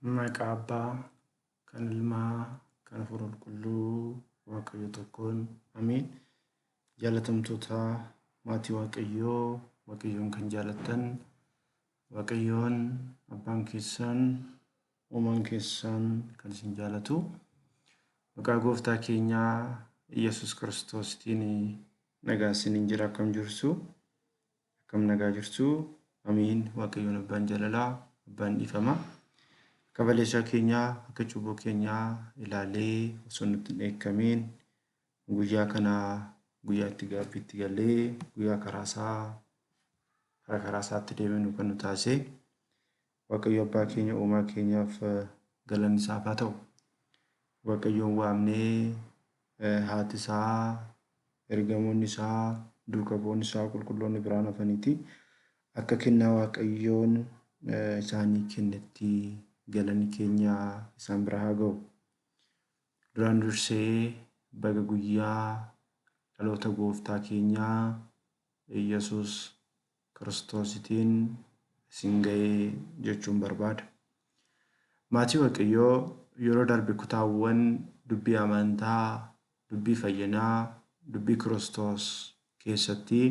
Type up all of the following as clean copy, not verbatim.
Maqaa Abbaa, kan Ilmaa, kan Hafuura Qulqulluu, Waaqayyo tokkoon. Ameen. Jaalatamtoota maatii Waaqayyoo, Waaqayyoon kan jaalattan, Waaqayyoon abbaan keessan, uumaan keessan kan isin jaalatu. Maqaa gooftaa keenyaa Iyyasuus Kiristoostiin nagaa isiniin jira. Akkam jirtu? Akkam nagaa jirtu? Ameen. Waaqayyoon abbaan jaalalaa, abbaan dhiifamaa. Akka balleessaa keenyaa, akka cubbuu keenyaa ilaalee osoo nutti hin dheekkamiin guyyaa kana guyyaa itti gaabbiitti galee guyyaa karaa isaa karaa isaatti deemnu kan nu taasise Waaqayyo abbaa keenya uumaa keenyaaf galanni isaaf haa ta'u. Waaqayyoon waamnee haati isaa, ergamoonni isaa, duuka bu'oonni isaa qulqulloonni biraan hafaniiti. Akka kennaa Waaqayyoon isaanii kennetti galanni keenya isaan bira haa ga'u. Duraan dursee baga guyyaa dhaloota gooftaa keenyaa Iyyasuus Kiristoositiin isin ga'ee jechuun barbaada. Maatii Waaqayyoo, yeroo darbe kutaawwan dubbii amantaa, dubbii fayyinaa, dubbii Kiristoos keessatti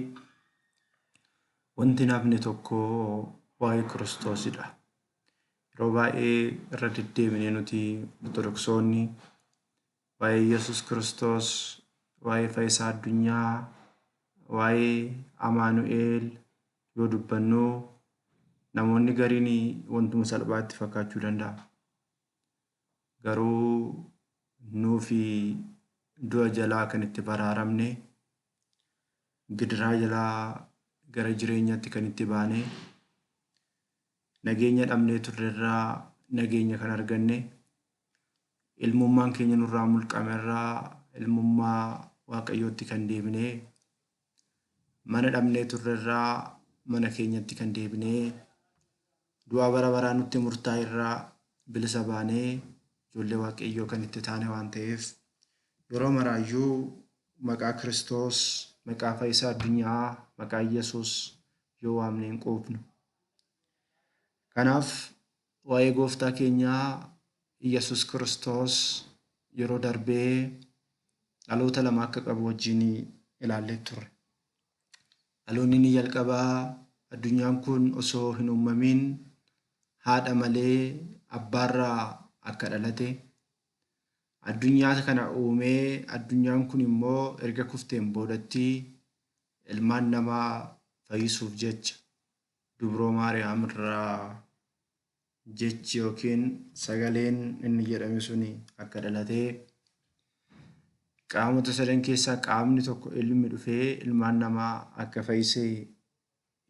wanti hin hafne tokko waa'ee Kiristoosidha. Yeroo baay'ee irra deddeebinee nuti Ortodoksoonni waa'ee Yesuus Kiristoos, waa'ee Fayyisaa addunyaa, waa'ee Amaanu'eel yoo dubbannu namoonni gariin wantuma salphaatti fakkaachuu danda'a. Garuu nuufi du'a jalaa kan itti baraaramne, gidiraa jalaa gara jireenyaatti kan itti baane, nageenya dhabnee turrerraa nageenya kan arganne, ilmummaan keenya nurraa mulqamerraa ilmummaa Waaqayyootti kan deebine, mana dhabnee turrerraa mana keenyatti kan deebine, du'a bara baraa nutti murtaa'erraa bilisa baanee ijoollee Waaqayyoo kan itti taane waan ta'eef yeroo maraayyuu maqaa Kiristoos, maqaa Fayyisaa addunyaa, maqaa Yesuus yoo waamne hin quufnu. Kanaaf waa'ee gooftaa keenyaa Iyyasuus Kiristoos yeroo darbee dhaloota lama akka qabu wajjin ilaallee turre. Dhaloonni inni jalqabaa addunyaan kun osoo hin uumamin haadha malee abbaarraa akka dhalate, addunyaa kana uumee addunyaan kun immoo erga kufteen boodatti ilmaan namaa fayyisuuf jecha Dubroo Maariyaam irraa jechi yookiin sagaleen inni jedhame suni akka dhalatee qaamota sadan keessaa qaamni tokko ilmi dhufee ilmaan namaa akka fayyise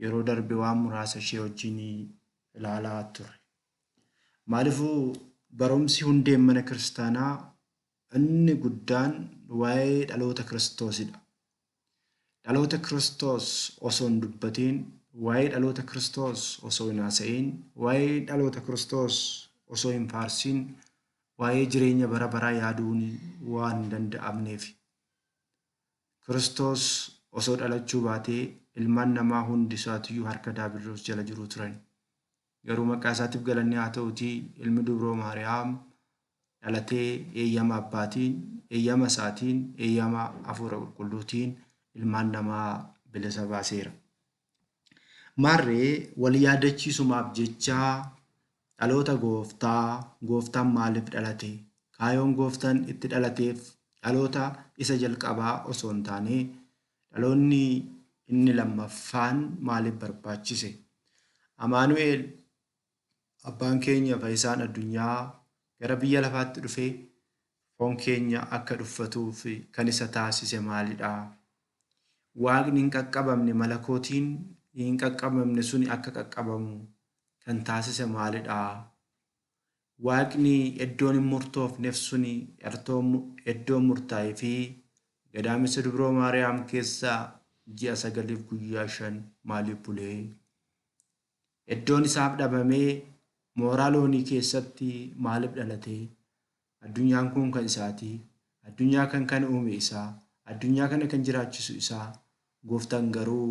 yeroo darbe waan muraasa ishee wajjin ilaalaa turre. Maaliifuu barumsi hundeen mana kiristaanaa inni guddaan waa'ee dhaloota Kiristoosidha. Dhaloota Kiristoos osoo hin dubbatiin, waa'ee dhaloota Kiristoos osoo hin haasa'iin, waa'ee dhaloota Kiristoos osoo hin faarsiin, waa'ee jireenya bara baraa yaaduun waan hin danda'amneef. Kiristoos osoo dhalachuu baatee ilmaan namaa hundi isaatiyyuu harka Daabiloos jala jiru turan. Garuu maqaa isaatiif galanni haa ta'uutii ilmi dubroo Maariyaam dhalatee eeyyama abbaatiin, eeyyama isaatiin, eeyyama hafuura qulqulluutiin ilmaan namaa bilisa baaseera. Maarree wal yaadachiisumaaf jecha dhaloota gooftaa, gooftaan maaliif dhalate? Kaayoon gooftaan itti dhalateef dhaloota isa jalqabaa osoo hin taane dhaloonni inni lammaffaan maaliif barbaachise? Amaanu'eel abbaan keenya fayyisaan addunyaa gara biyya lafaatti dhufee foon keenya akka dhuffatuuf kan isa taasise maalidha? Waaqni hin qaqqabamne malakootiin hin qaqqabamne suni akka qaqqabamu kan taasise maalidha? Waaqni iddoon hin murtoofneef suni iddoo murtaa'ee fi gadaamessa Dubroo Maariyaam keessa ji'a 9f guyyaa 5 maaliif bulee? Iddoon isaaf dhabamee mooraa loonii keessatti maaliif dhalate? Addunyaan kun kan isaati. Addunyaa kan kan uume isaa. Addunyaa kana kan jiraachisu isaa. Gooftaan garuu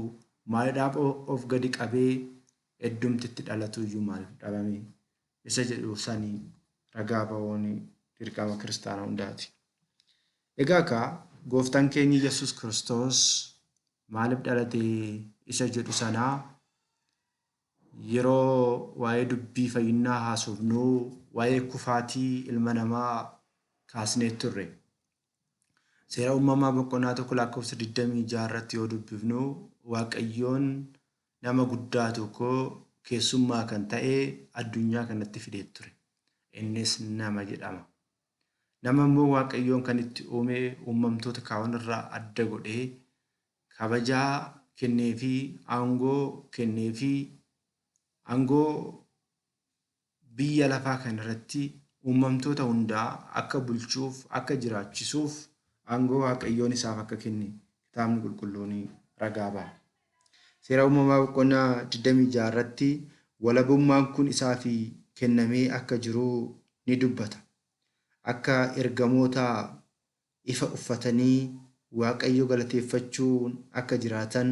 maalidhaaf of gadi qabee iddumti itti dhalatu iyyuu maaliif dhabame? isa jedhu sanii ragaa ba'uun dirqama kiristaana hundaati. Egaa kaa gooftaan keenya Yesuus Kiristoos maaliif dhalate isa jedhu sanaa yeroo waa'ee dubbii fayyinaa haasofnu waa'ee kufaatii ilma namaa kaasnee turre. Seera uumamaa boqonnaa 1 lakkoofsa 26 irratti yoo dubbifnu Waaqayyoon nama guddaa tokko keessummaa kan ta'e addunyaa kanatti fidee ture. Innis nama jedhama. Nama immoo Waaqayyoon kan itti uume uumamtoota kaan irraa adda godhee kabajaa kenneefii aangoo kenneefii aangoo biyya lafaa kanarratti uumamtoota hundaa akka bulchuuf akka jiraachisuuf aangoo Waaqayyoon isaaf akka kenne kitaabni qulqulluun ragaa ba'a. Seera uumamaa boqonnaa 26 irratti walabummaan kun isaaf kennamee akka jiru ni dubbata. Akka ergamoota ifa uffatanii Waaqayyo galateeffachuun akka jiraatan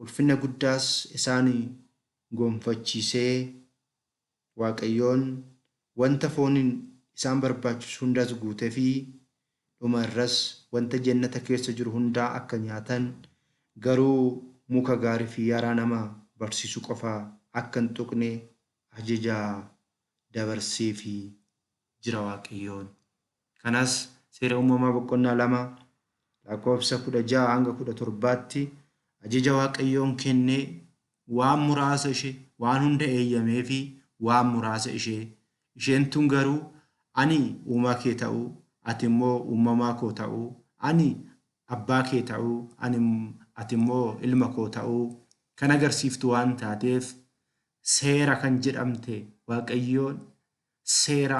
ulfina guddaas isaan gonfachiisee Waaqayyoon wanta fooniin isaan barbaachisu hundas guutee fi dhuma irras wanta jannata keessa jiru hundaa akka nyaatan garuu muka gaarii fi yaraa nama barsiisu qofa akka hin tuqne ajaja dabarseefii jira Waaqayyoon. Kanas seera uumamaa boqonnaa 2 lakkoofsa 16 hanga 17tti ajaja Waaqayyoon kennee waan muraasa ishee waan hunda eeyyamee fi waan muraasa ishee isheen tun garuu ani uumaa kee ta'uu ati immoo uumamaa koo ta'uu ani abbaa kee ta'uu ani ati immoo ilma koo ta'uu kan agarsiiftu waan taateef seera kan jedhamte Waaqayyoon seera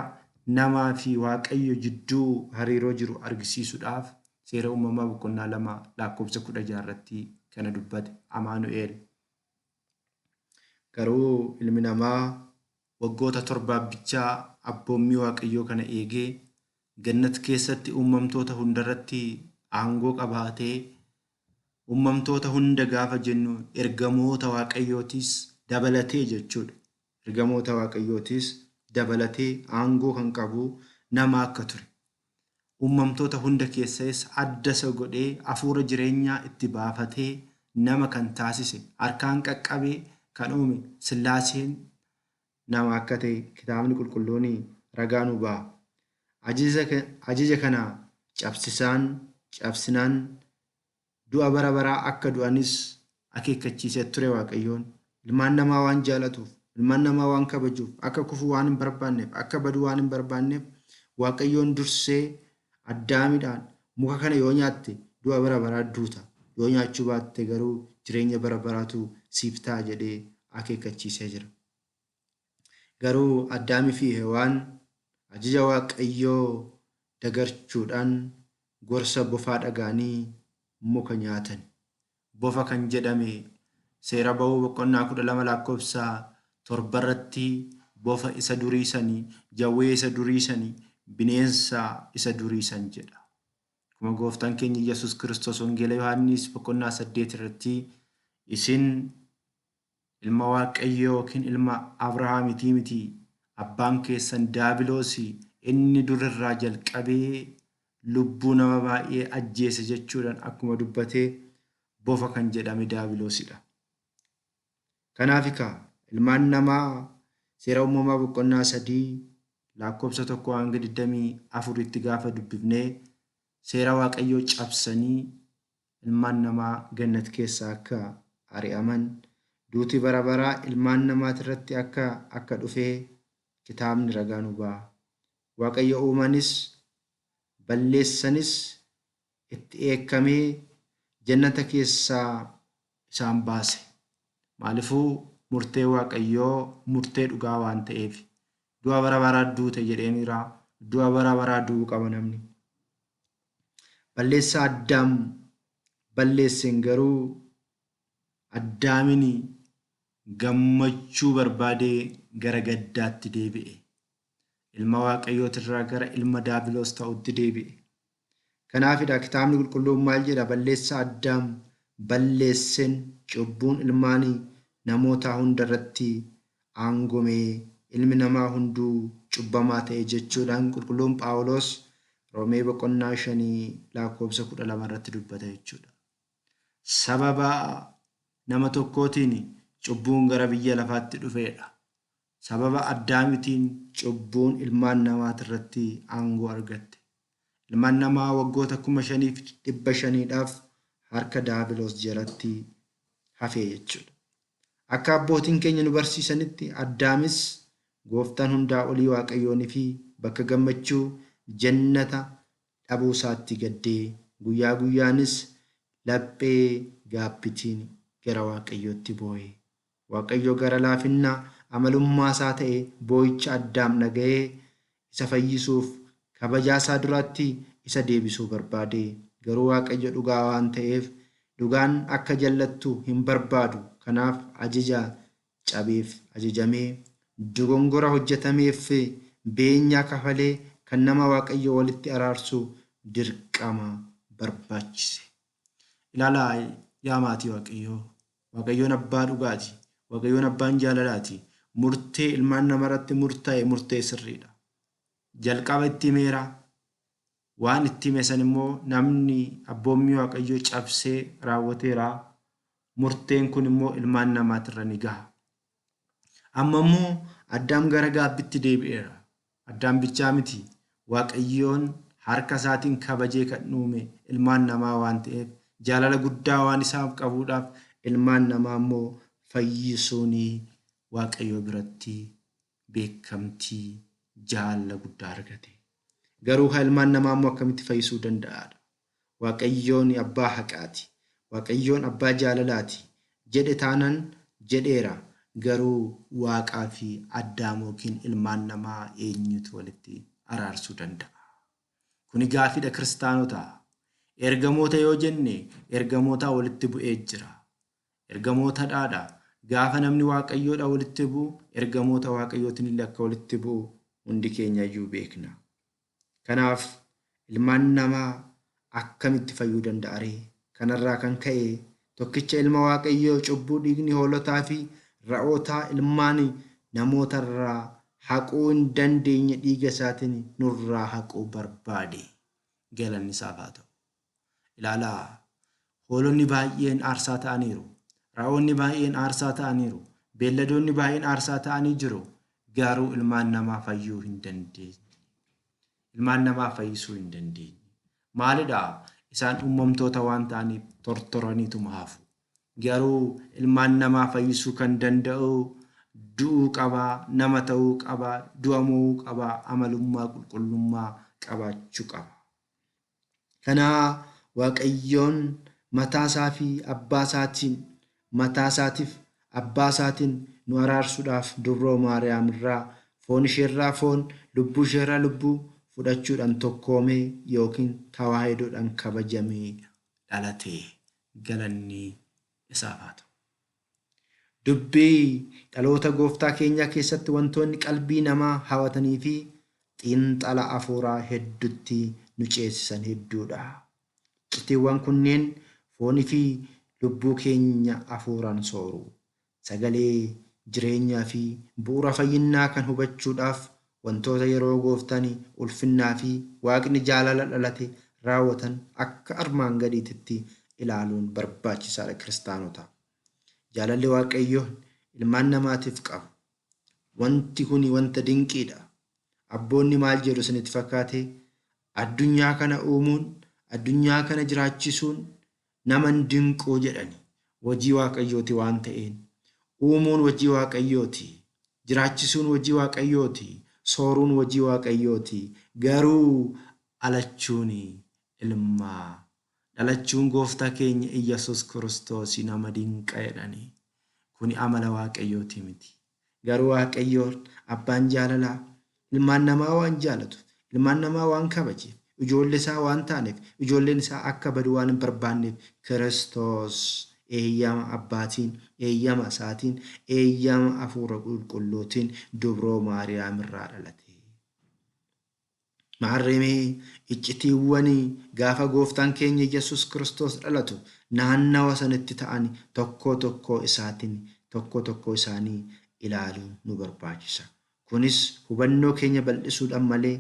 namaa fi Waaqayyo jidduu hariiroo jiru argisiisuudhaaf seera uumamaa boqonnaa 2 lakkoofsa 16 irratti kana dubbate Amaanu'el. Garuu ilmi namaa waggoota 7 bichaa abboommii Waaqayyoo kana eegee gannat keessatti uumamtoota hundarratti aangoo qabaatee uumamtoota hunda gaafa jennu ergamoota Waaqayyootis dabalatee jechuudha. Ergamoota Waaqayyootis dabalatee aangoo kan qabu nama akka ture. Uumamtoota hunda keessas adda isa godhee hafuura jireenyaa itti baafatee nama kan taasise harkaan qaqqabee kan uume Sillaaseen nama akka ta'e kitaabni qulqulluun ragaa nu ba'a. Ajaja kana cabsinaan du'a bara baraa akka du'anis akeekkachiisee ture Waaqayyoon. Ilmaan namaa waan jaalatuuf, ilmaan namaa waan kabajuuf, akka kufuu waan hin barbaanneef, akka baduu waan hin barbaanneef Waaqayyoon dursee Addaamidhaan muka kana yoo nyaatte du'a bara baraa duuta, yoo nyaachuu baatte garuu jireenya bara baraatu siif ta'a jedhee akeekkachiisee jira. Garuu Addaamii fi Hewaan ajaja Waaqayyoo dagarchuudhaan gorsa bofaa dhaga'anii muka nyaatan. Bofa kan jedhame seera ba'uu boqonnaa 12 lakkoofsa 7 irratti bofa isa durii sanii, jawwee isa durii sanii, bineensa isa durii san jedha. Akkuma gooftaan keenya Yesuus Kiristoos Wangeela Yohaannis boqonnaa 8 irratti isin ilma Waaqayyoo yookiin ilma Abrahaamitii miti abbaan keessan Daabiloos inni durirraa jalqabee lubbuu nama baay'ee ajjeese jechuudhaan akkuma dubbatee bofa kan jedhame Daabiloosidha. Kanaaf egaa ilmaan namaa seera uumamaa boqonnaa 3 lakkoofsa 1 hanga 24tti gaafa dubbifnee seera Waaqayyoo cabsanii ilmaan namaa gannat keessaa akka ari'aman duuti bara baraa ilmaan namaatirratti akka dhufee kitaabni ragaa nu ba'a. Waaqayyo uumanis balleessanis itti eekkamee jannata keessaa isaan baase. Maaliifuu murtee Waaqayyoo murtee dhugaa waan ta'eef du'a bara baraa duute jedheeniira. Du'a bara baraa du'uu qaba namni. Balleessaa Addaam balleesseen garuu Addaamin gammachuu barbaadee gara gaddaatti deebi'e. Ilma Waaqayyootirraa gara ilma Daabiloos ta'utti deebi'e. Kanaafidha kitaabni qulqulluun maal jedha balleessaa Addaam balleesseen cubbuun ilmaanii namootaa hundarratti aangomee Ilmi namaa hunduu cubbamaa ta'e jechuudhaan qulqulluun Phaawulos Roomee boqonnaa 5 lakkoofsa 12 irratti dubbata jechuudha. Sababa nama tokkootiin cubbuun gara biyya lafaatti dhufeedha. Sababa Addaamitiin cubbuun ilmaan namaatirratti aangoo argatte. Ilmaan namaa waggoota 5500dhaaf harka Daabiloos jalatti hafee jechuudha. Akka abbootiin keenya nu barsiisanitti Addaamis gooftaan hundaa olii Waaqayyoonii fi bakka gammachuu jannata dhabuu isaatti gaddee guyyaa guyyaanis laphee gaabbitiin gara Waaqayyootti boo'e. Waaqayyo gara laafinnaa amalummaa isaa ta'e boo'icha Addaam dhaga'ee isa fayyisuuf kabajaa isaa duraatti isa deebisuu barbaade. Garuu Waaqayyo dhugaa waan ta'eef dhugaan akka jallattu hin barbaadu. Kanaaf ajaja cabeef ajajamee dogongora hojjetameef beenyaa kafalee kan nama Waaqayyo walitti araarsu dirqama barbaachise. Ilaalaa yaa maatii Waaqayyoo. Waaqayyoon abbaa dhugaati. Waaqayyoon abbaan jaalalaati. Murtee ilmaan namarratti murtaa'e murtee sirriidha. Jalqaba itti himeera. Waan itti hime san immoo namni abboommii Waaqayyoo cabsee raawwateera. Murteen kun immoo ilmaan namaatirra ni gaha. Amma immoo Addaam gara gaabbitti deebi'eera. Addaam bichaa miti. Waaqayyoon harka isaatiin kabajee kan uume ilmaan namaa waan ta'eef jaalala guddaa waan isaaf qabuudhaaf ilmaan namaa immoo fayyisuun Waaqayyo biratti beekamtii jaalala guddaa argate. Garuu kan ilmaan namaa immoo akkamitti fayyisuu danda'aadha? Waaqayyoon abbaa haqaati. Waaqayyoon abbaa jaalalaati. Jedhe taanan jedheera. Garuu Waaqaa fi Addaam yookiin ilmaan namaa eenyutu walitti araarsuu danda'a? Kuni gaafiidha kiristaanotaa. Ergamoota yoo jenne ergamootaa walitti bu'ee jira. Ergamootadhaadha. Gaafa namni Waaqayyoodha walitti bu'u ergamoota Waaqayyootiin illee akka walitti bu'u hundi keenya iyyuu beekna. Kanaaf ilmaan namaa akkamitti fayyuu danda'a ree? Kanarraa kan ka'e tokkicha ilma Waaqayyoo cubbuu dhiigni hoolotaa fi ra'ootaa ilmaan namootarraa haquu hin dandeenye dhiiga isaatiin nurraa haquu barbaade. Galanni isaaf haa ta'u. Ilaalaa, hoolonni baay'een aarsaa ta'aniiru. Ra'oonni baay'een aarsaa ta'aniiru. Beelladoonni baay'een aarsaa ta'anii jiru. Garuu ilmaan namaa fayyuu hin dandeenye. Ilmaan namaa fayyisuu hin dandeenye. Maalidhaa? Isaan uumamtoota waan ta'aniif tortoraniituma hafu. Garuu ilmaan namaa fayyisuu kan danda'u du'uu qabaa, nama ta'uu qabaa, du'a mo'uu qabaa, amalummaa qulqullummaa qabaachuu qaba. Kanaa Waaqayyoon mataa isaa fi abbaa isaatiin mataa isaatiif abbaa isaatiin nu araarsuudhaaf dubroo Maariyaam irraa foon isheerraa foon, lubbuu isheerraa lubbuu fudhachuudhaan tokkoomee yookiin tawaahidoodhaan kabajamee dhalate. Galanni isaaf haa ta'u. Dubbii dhaloota gooftaa keenyaa keessatti wantoonni qalbii namaa hawatanii fi xiinxala afuuraa hedduutti nu ceesisan hedduudha. Iccitiiwwan kunneen foonii fi lubbuu keenya afuuraan sooru. Sagalee jireenyaa fi bu'uura fayyinnaa kan hubachuudhaaf wantoota yeroo gooftaan ulfinnaa fi Waaqni jaalala dhalate raawwatan akka armaan gadiititti ilaaluun barbaachisaadha kiristaanota. Jaalalli Waaqayyoon ilmaan namaatiif qabu. Wanti kuni wanta dinqiidha. Abboonni maal jedhu isinitti fakkaate? Addunyaa kana uumuun, addunyaa kana jiraachisuun nama hin dinquu jedhani. Hojii Waaqayyooti waan ta'een. Uumuun hojii Waaqayyooti. Jiraachisuun hojii Waaqayyooti. Sooruun hojii Waaqayyooti. Garuu dhalachuun ilmaa. Dhalachuun gooftaa keenya Iyyasuus Kiristoos nama dinqa jedhani. Kuni amala Waaqayyooti miti. Garuu Waaqayyoon abbaan jaalalaa ilmaan namaa waan jaalatuuf, ilmaan namaa waan kabajeef, ijoollee isaa waan taaneef, ijoolleen isaa akka badu waan hin barbaanneef Kiristoos eeyyama abbaatiin, eeyyama isaatiin, eeyyama hafuura qulqulluutiin dubroo Maariyaam irraa dhalate. Maarreemee iccitiiwwan gaafa gooftaan keenya Yesuus Kiristoos dhalatu naannawa sanatti ta'an tokkoo tokkoo isaatiin tokkoo tokkoo isaanii ilaaluun nu barbaachisa. Kunis hubannoo keenya bal'isuudhaan malee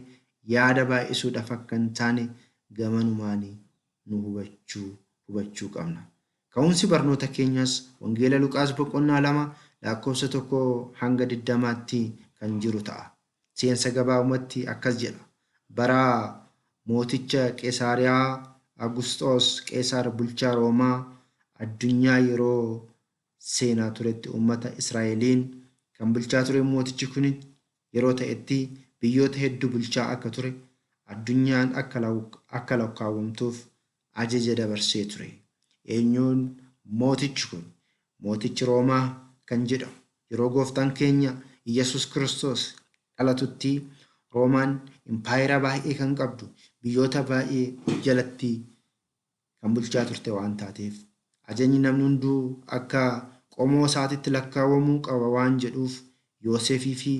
yaada baay'isuudhaaf akka hin taane gamanumaan nu hubachuu qabna. Ka'umsi barnoota keenyaas Wangeela Luqaas boqonnaa 2 lakkoofsa 1 hanga 20tti kan jiru ta'a. Seensa gabaabumatti akkas jedha. Bara mooticha Qeesaariyaa Agusxoos Qeesaar bulchaa Roomaa addunyaa yeroo seenaa turetti uummata Israa'eliin kan bulchaa ture mootichi kun yeroo ta'etti biyyoota hedduu bulchaa akka ture addunyaan akka lakkaawwamtuuf ajaja dabarsee ture. Eenyuun mootichi kun? Mootichi Roomaa kan jedhamu yeroo gooftaan keenya Iyyasuus Kiristoos dhalatutti Roomaan impaayera baay'ee kan qabdu biyyoota baay'ee jalatti kan bulchaa turte waan taateef ajajni namni hunduu akka qomoo isaatitti lakkaawwamuu qaba waan jedhuuf Yoosefii fi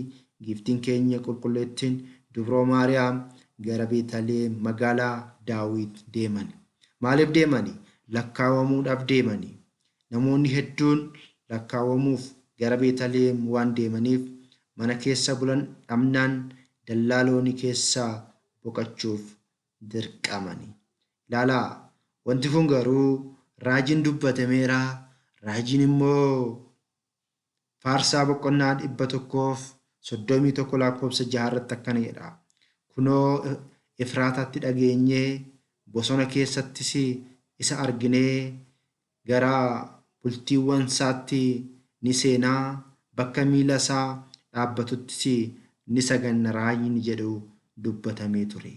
giiftiin keenya qulqulleettiin Dubroo Maariyaam gara Beetaliheem magaalaa Daawit deeman. Maaliif deemani? Lakkaawwamuudhaaf deemani. Namoonni hedduun lakkaawwamuuf gara Beetaliheem waan deemaniif mana keessa bulan dhabnaan dallaa loonii keessaa boqochuuf dirqamani. Ilaalaa, wanti kun garuu raajiin dubbatameera. Raajiin immoo Faarsaa boqonnaa 131 lakkoofsa 6 irratti akkana jedha. Kunoo Efraataatti dhageenyee bosona keessattis isa arginee gara bultiiwwan isaatti ni seenaa bakka miila isaa dhaabbatuttis ni saganna raajni jedhu dubbatamee ture.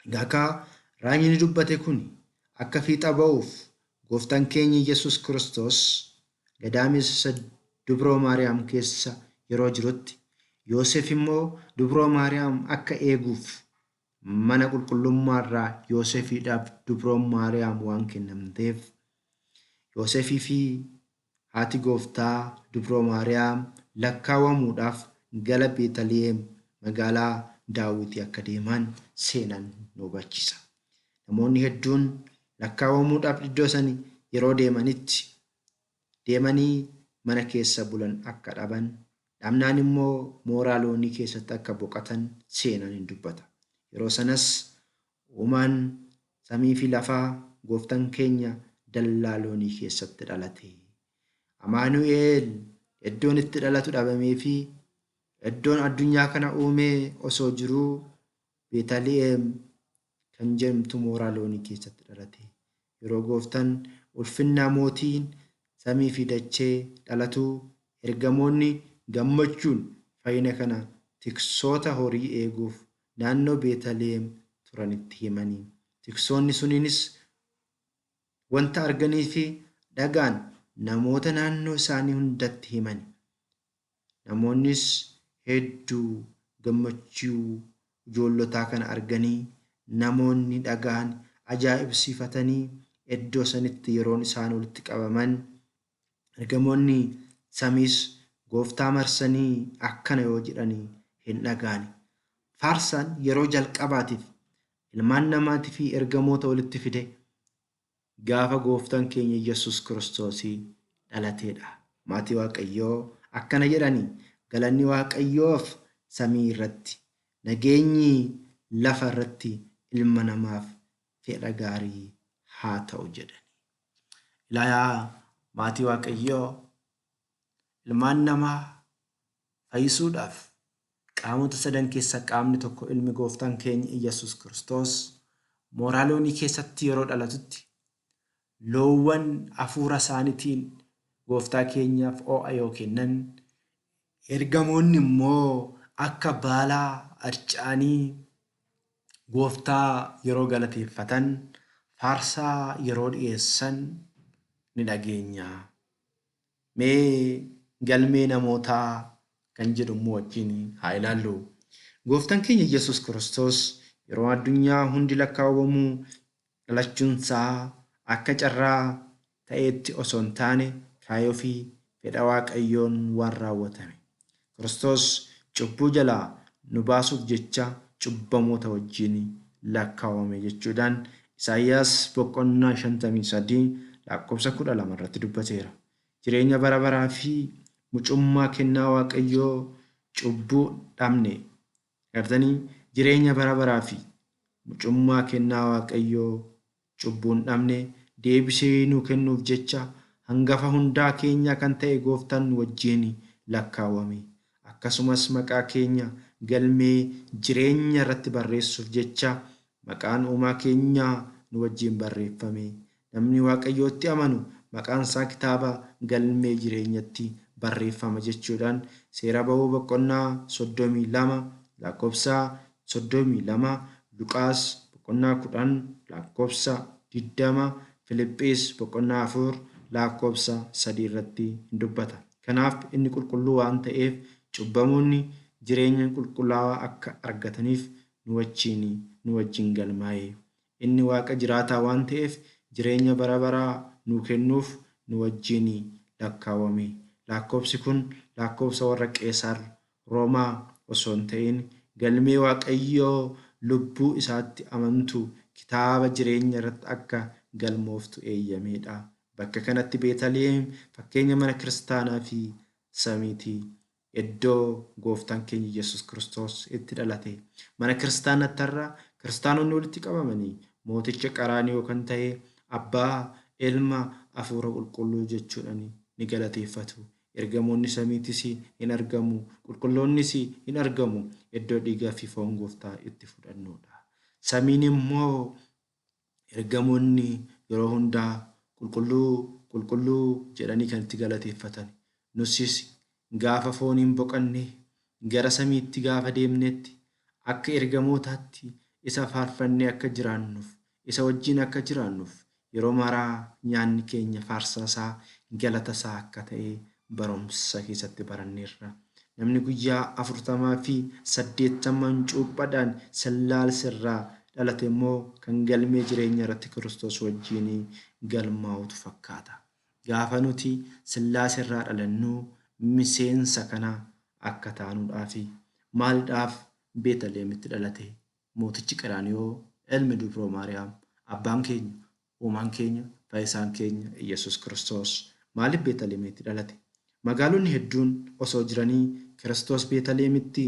Egaa akka raajni dubbate kun akka fiixa ba'uuf gooftaan keenya Yesuus Kiristoos gadaamessa Dubroo Maariyaam keessa yeroo jirutti Yoosef immoo Dubroo Maariyaam akka eeguuf mana qulqullummaarraa Yoosefiidhaaf Dubroon Maariyaam waan kennamteef Yoosefii fi haati gooftaa Dubroo Maariyaam lakkaawwamuudhaaf gara Beetaliheem magaalaa Daawitii akka deeman seenaan nu hubachiisa. Namoonni hedduun lakkaawwamuudhaaf iddoo sani yeroo deemanitti deemanii mana keessa bulan akka dhaban, dhabnaan immoo mooraa loonii keessatti akka boqotan seenaan hin dubbata. Yeroo sanas uumaan samii fi lafaa gooftaan keenya dallaa loonii keessatti dhalate. Amaanu'eel iddoon itti dhalatu dhabamee fi iddoon addunyaa kana uumee osoo jiruu Beetaliheem kan jedhamtu mooraa loonii keessatti dhalate. Yeroo gooftaan ulfinnaa mootiin samii fi dachee dhalatu ergamoonni gammachuun fayyina kana tiksoota horii eeguuf naannoo Beetaliheem turanitti himanii. Tiksoonni suniinis wanta arganii fi dhagaan namoota naannoo isaanii hundatti himani. Namoonnis hedduu gammachuu ijoollotaa kana arganii namoonni dhagaan ajaa'ibsiifatanii iddoo sanitti yeroon isaan walitti qabaman ergamoonni samiis gooftaa marsanii akkana yoo jedhanii hin dhagaani. Faarsaan yeroo jalqabaatiif ilmaan namaatii fi ergamoota walitti fide gaafa gooftaan keenya Yesuus Kiristoosii dhalateedha. Maatii Waaqayyoo akkana jedhanii galanni Waaqayyoof samii irratti nageenyi lafa irratti ilma namaaf fedha gaarii haa ta'u jedhani. Ilaayaa maatii Waaqayyoo ilmaan namaa fayyisuudhaaf qaamota sadan keessaa qaamni tokko ilmi gooftaan keenya Iyyasuus Kiristoos mooraa loonii keessatti yeroo dhalatutti loowwan hafuura isaaniitiin gooftaa keenyaaf oo'a yoo kennan ergamoonni immoo akka baalaa harca'anii gooftaa yeroo galateeffatan faarsaa yeroo dhiyeessan ni dhageenya. Mee galmee namootaa kan jedhu immoo wajjin haa ilaallu. Gooftaan keenya Yesuus Kiristoos yeroo addunyaa hundi lakkaawwamu dhalachuunsaa akka carraa ta'eetti osoo hin taane kaayyoo fi fedha Waaqayyoon waan raawwatame. Kiristoos cubbuu jalaa nu baasuuf jecha cubbamoota wajjin lakkaawame jechuudhaan Isaayyaas boqonnaa 53 lakkoofsa 12 irratti dubbateera. Jireenya bara baraa fi mucummaa kennaa Waaqayyoo Cubbuu dhabne gartanii jireenya bara baraa fi mucummaa kennaa Waaqayyoo cubbuun dhabne deebisee nuu kennuuf jecha hangafa hundaa keenya kan ta'e gooftaan nu wajjin lakkaawame. Akkasumas maqaa keenya galmee jireenya irratti barreessuuf jecha maqaan uumaa keenyaa nu wajjin barreeffame. Namni Waaqayyootti amanu maqaan isaa kitaaba galmee jireenyatti barreeffama jechuudhaan seera ba'uu boqonnaa 32 lakkoofsa 32, Luqaas boqonnaa 10 lakkoofsa 20, Filiphis boqonnaa 4 lakkoofsa 3 irratti hin dubbata. Kanaaf inni qulqulluu waan ta'eef cubbamoonni jireenya qulqullaa'aa akka argataniif nu wajjin galmaa'e. Inni Waaqa jiraataa waan ta'eef jireenya bara baraa nuu kennuuf nu wajjin lakkaawame. Lakkoofsi kun lakkoofsa warra Qeesaar Roomaa osoo hin ta'in galmee Waaqayyoo lubbuu isaatti amantu kitaaba jireenya irratti akka galmooftu eeyyameedha. Bakka kanatti Beetaliheem fakkeenya mana kiristaanaa fi samiiti. Iddoo gooftaan keenya Yesuus Kiristoos itti dhalate. Mana kiristaanatti har'a kiristaanonni walitti qabamanii mooticha qaraaniyoo kan ta'e abbaa, ilma, hafuura qulqulluu jechuudhaan ni galateeffatu. Ergamoonni samiitis hin argamu, qulqulloonnis hin argamu. Iddoo dhiigaa fi foon gooftaa itti fudhannudha. Samiin immoo ergamoonni yeroo hundaa qulqulluu qulqulluu jedhanii kan itti galateeffatan. Nusis gaafa fooniin boqanne gara samiitti gaafa deemnetti akka ergamootaatti isa faarfannee akka jiraannuuf, isa wajjin akka jiraannuuf yeroo maraa nyaanni keenya faarsaa isaa galata isaa akka ta'e barumsa keessatti baranneerra. Namni guyyaa 40 fi 80 cuuphaadhaan sillaalsirraa dhalate immoo kan galmee jireenya irratti Kiristoos wajjin galmaa'utu fakkaata. Gaafa nuti sillaasirraa dhalannu miseensa kana akka taanuudhaafi. Maaliidhaaf Beetaliheemitti dhalate? Mootichi Qaraaniyoo ilmi Dubroo Maariyaam, abbaan keenya, uumaan keenya, fayyisaan keenya Iyyasuus Kiristoos maaliif Beetaliheemitti dhalate? Magaalonni hedduun osoo jiranii Kiristoos Beetaliheemitti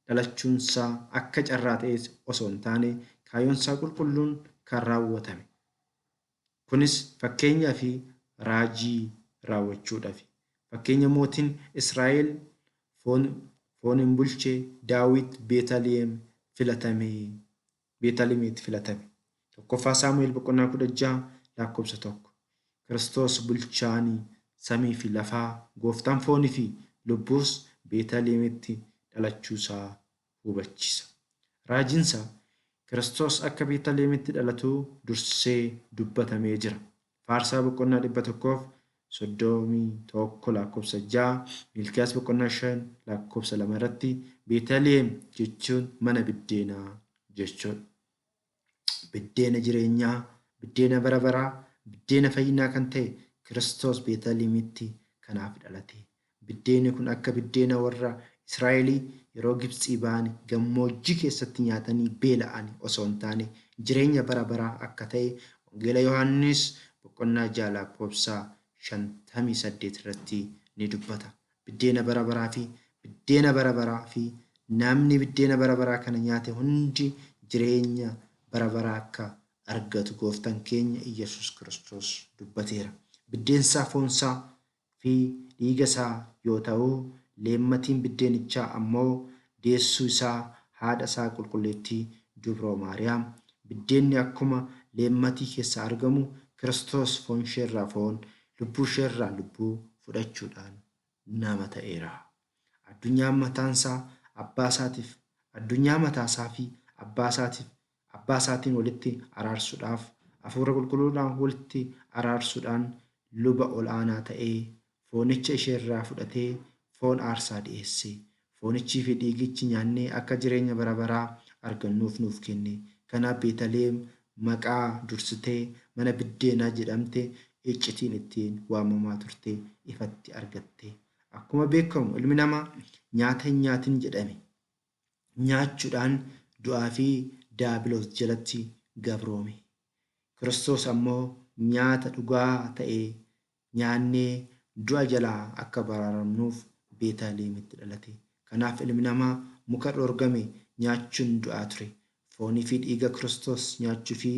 dhalachuunsaa akka carraa ta'es osoo hin taane kaayyoonsaa qulqulluun kan raawwatame. Kunis fakkeenyaa fi raajii raawwachuudhaafi. Fakkeenya mootiin Israa'el fooniin bulche Daawit Beetaliheem filatame. Beetalihemitti filatame. Tokkoffaa Saamu'eel boqonnaa 16 lakkoofsa 1. Kiristoos bulchaanii samii fi lafaa gooftaan foonii fi lubbuus Beetalihemitti dhalachuusaa hubachiisa. Raajiinsa Kiristoos akka Beetalihemitti dhalatu dursee dubbatamee jira. Faarsaa boqonnaa 131 lakkoofsa 6, Miilkiyaas boqonnaa 5 lakkoofsa 2 irratti Beetaliheem jechuun mana biddeenaa jechuudha. Biddeena jireenyaa, biddeena bara baraa, biddeena fayyinaa kan ta'e Kiristoos Beetalihemitti kanaaf dhalate. Biddeenni kun akka biddeena warra Israa'elii yeroo Gibxii ba'an gammoojjii keessatti nyaatanii beela'an osoo hin taane jireenya bara baraa akka ta'e Wangeela Yohaannis boqonnaa 6 lakkoofsa 58 irratti ni dubbata. Biddeena bara baraa fi biddeena bara baraa fi namni biddeena bara baraa kana nyaate hundi jireenya bara baraa akka argatu gooftaan keenya Iyyasuus Kiristoos dubbateera. Biddeensaa foonsaa fi dhiiga isaa yoo ta'u, leemmatiin biddeenichaa ammoo deessuu isaa haadha isaa qulqulleettii Dubroo Maariyaam. Biddeenni akkuma leemmatii keessaa argamu Kiristoos foon isheerraa foon, lubbuu isheerraa lubbuu fudhachuudhaan nama ta'eera. Addunyaan mataansaa abbaa isaatiif addunyaa mataasaa fi abbaa isaatiif abbaa isaatiin walitti araarsuudhaaf hafuura qulqulluudhaan walitti araarsuudhaan luba ol aanaa ta'ee foonicha isheerraa fudhatee foon aarsaa dhiyeesse. Foonichii fi dhiigichi nyaannee akka jireenya bara baraa argannuuf nuuf kenne. Kanaaf Beetaliheem maqaa dursitee mana biddeenaa jedhamte iccitiin ittiin waamamaa turte ifatti argatte. Akkuma beekamu ilmi namaa nyaata hin nyaatin jedhame nyaachuudhaan du'aa fi daabiloos jalatti gabroome. Kiristoos ammoo nyaata dhugaa ta'e nyaannee du'a jalaa akka baraaramnuuf Beetalihemitti dhalate. Kanaaf ilmi namaa muka dhorgame nyaachuun du'aa ture. Foonii fi dhiiga Kiristoos nyaachuu fi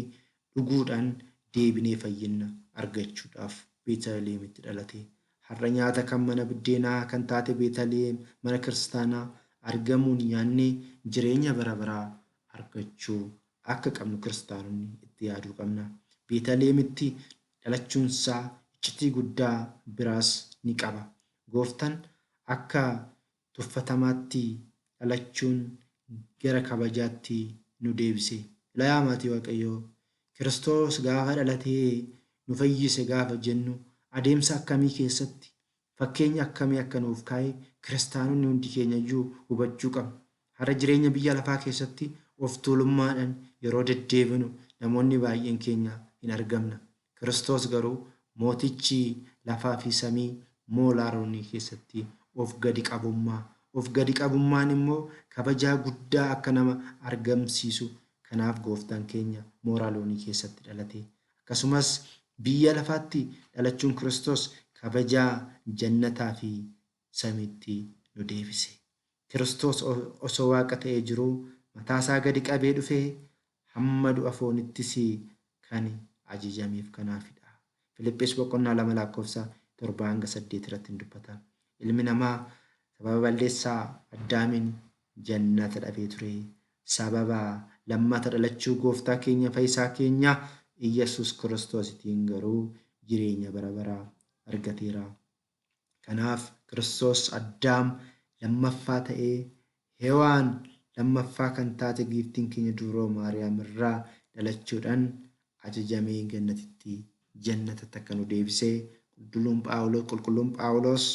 dhuguudhaan deebinee fayyina argachuudhaaf Beetaliheemitti dhalate. Har'a nyaata kan mana biddeenaa kan taate Beetaliheem mana kiristaanaa argamuun nyaannee jireenya bara baraa argachuu akka qabnu kiristaanonni itti yaaduu qabna. Beetaliheemitti dhalachuunsaa iccitii guddaa biraas ni qaba. Gooftaan akka tuffatamaatti dhalachuun gara kabajaatti nu deebise. Ilaa maatii Waaqayyoo, Kiristoos gaafa dhalatee nu fayyise gaafa jennu adeemsa akkamii keessatti fakkeenya akkamii akka nuuf kaa'e kiristaanonni hundi keenya iyyuu hubachuu qabna. Har'a jireenya biyya lafaa keessatti of tuulummaadhaan yeroo deddeebinu namoonni baay'een keenya hin argamna. Kiristoos garuu mootichi lafaa fi samii moolaa loonii keessatti of gadi qabummaa. Of gadi qabummaan immoo kabajaa guddaa akka nama argamsiisu kanaaf gooftaan keenya mooraa loonii keessatti dhalate. Akkasumas biyya lafaatti dhalachuun Kiristoos kabajaa jannataa fi samiitti nu deebise. Kiristoos osoo waaqa ta'ee jiruu mataasaa gadi qabee dhufee hamma du'a foonittis kan ajajameef kanaafidha. Filiphis boqonnaa 2 lakkoofsa 7 hanga 8 irratti hin dubbata. Ilmi namaa sababa balleessaa Addaamiin jannata dhabee ture. Sababa lammata dhalachuu gooftaa keenya fayyisaa keenya Iyyasuus Kiristoositiin garuu jireenya bara baraa argateera. Kanaaf Kiristoos Addaam lammaffaa ta'ee Hewaan lammaffaa kan taate giiftiin keenya dubroo Maariyaam irraa dhalachuudhaan ajajamee gannatitti jannatatti akka nu deebisee qulqulluun Phaawulos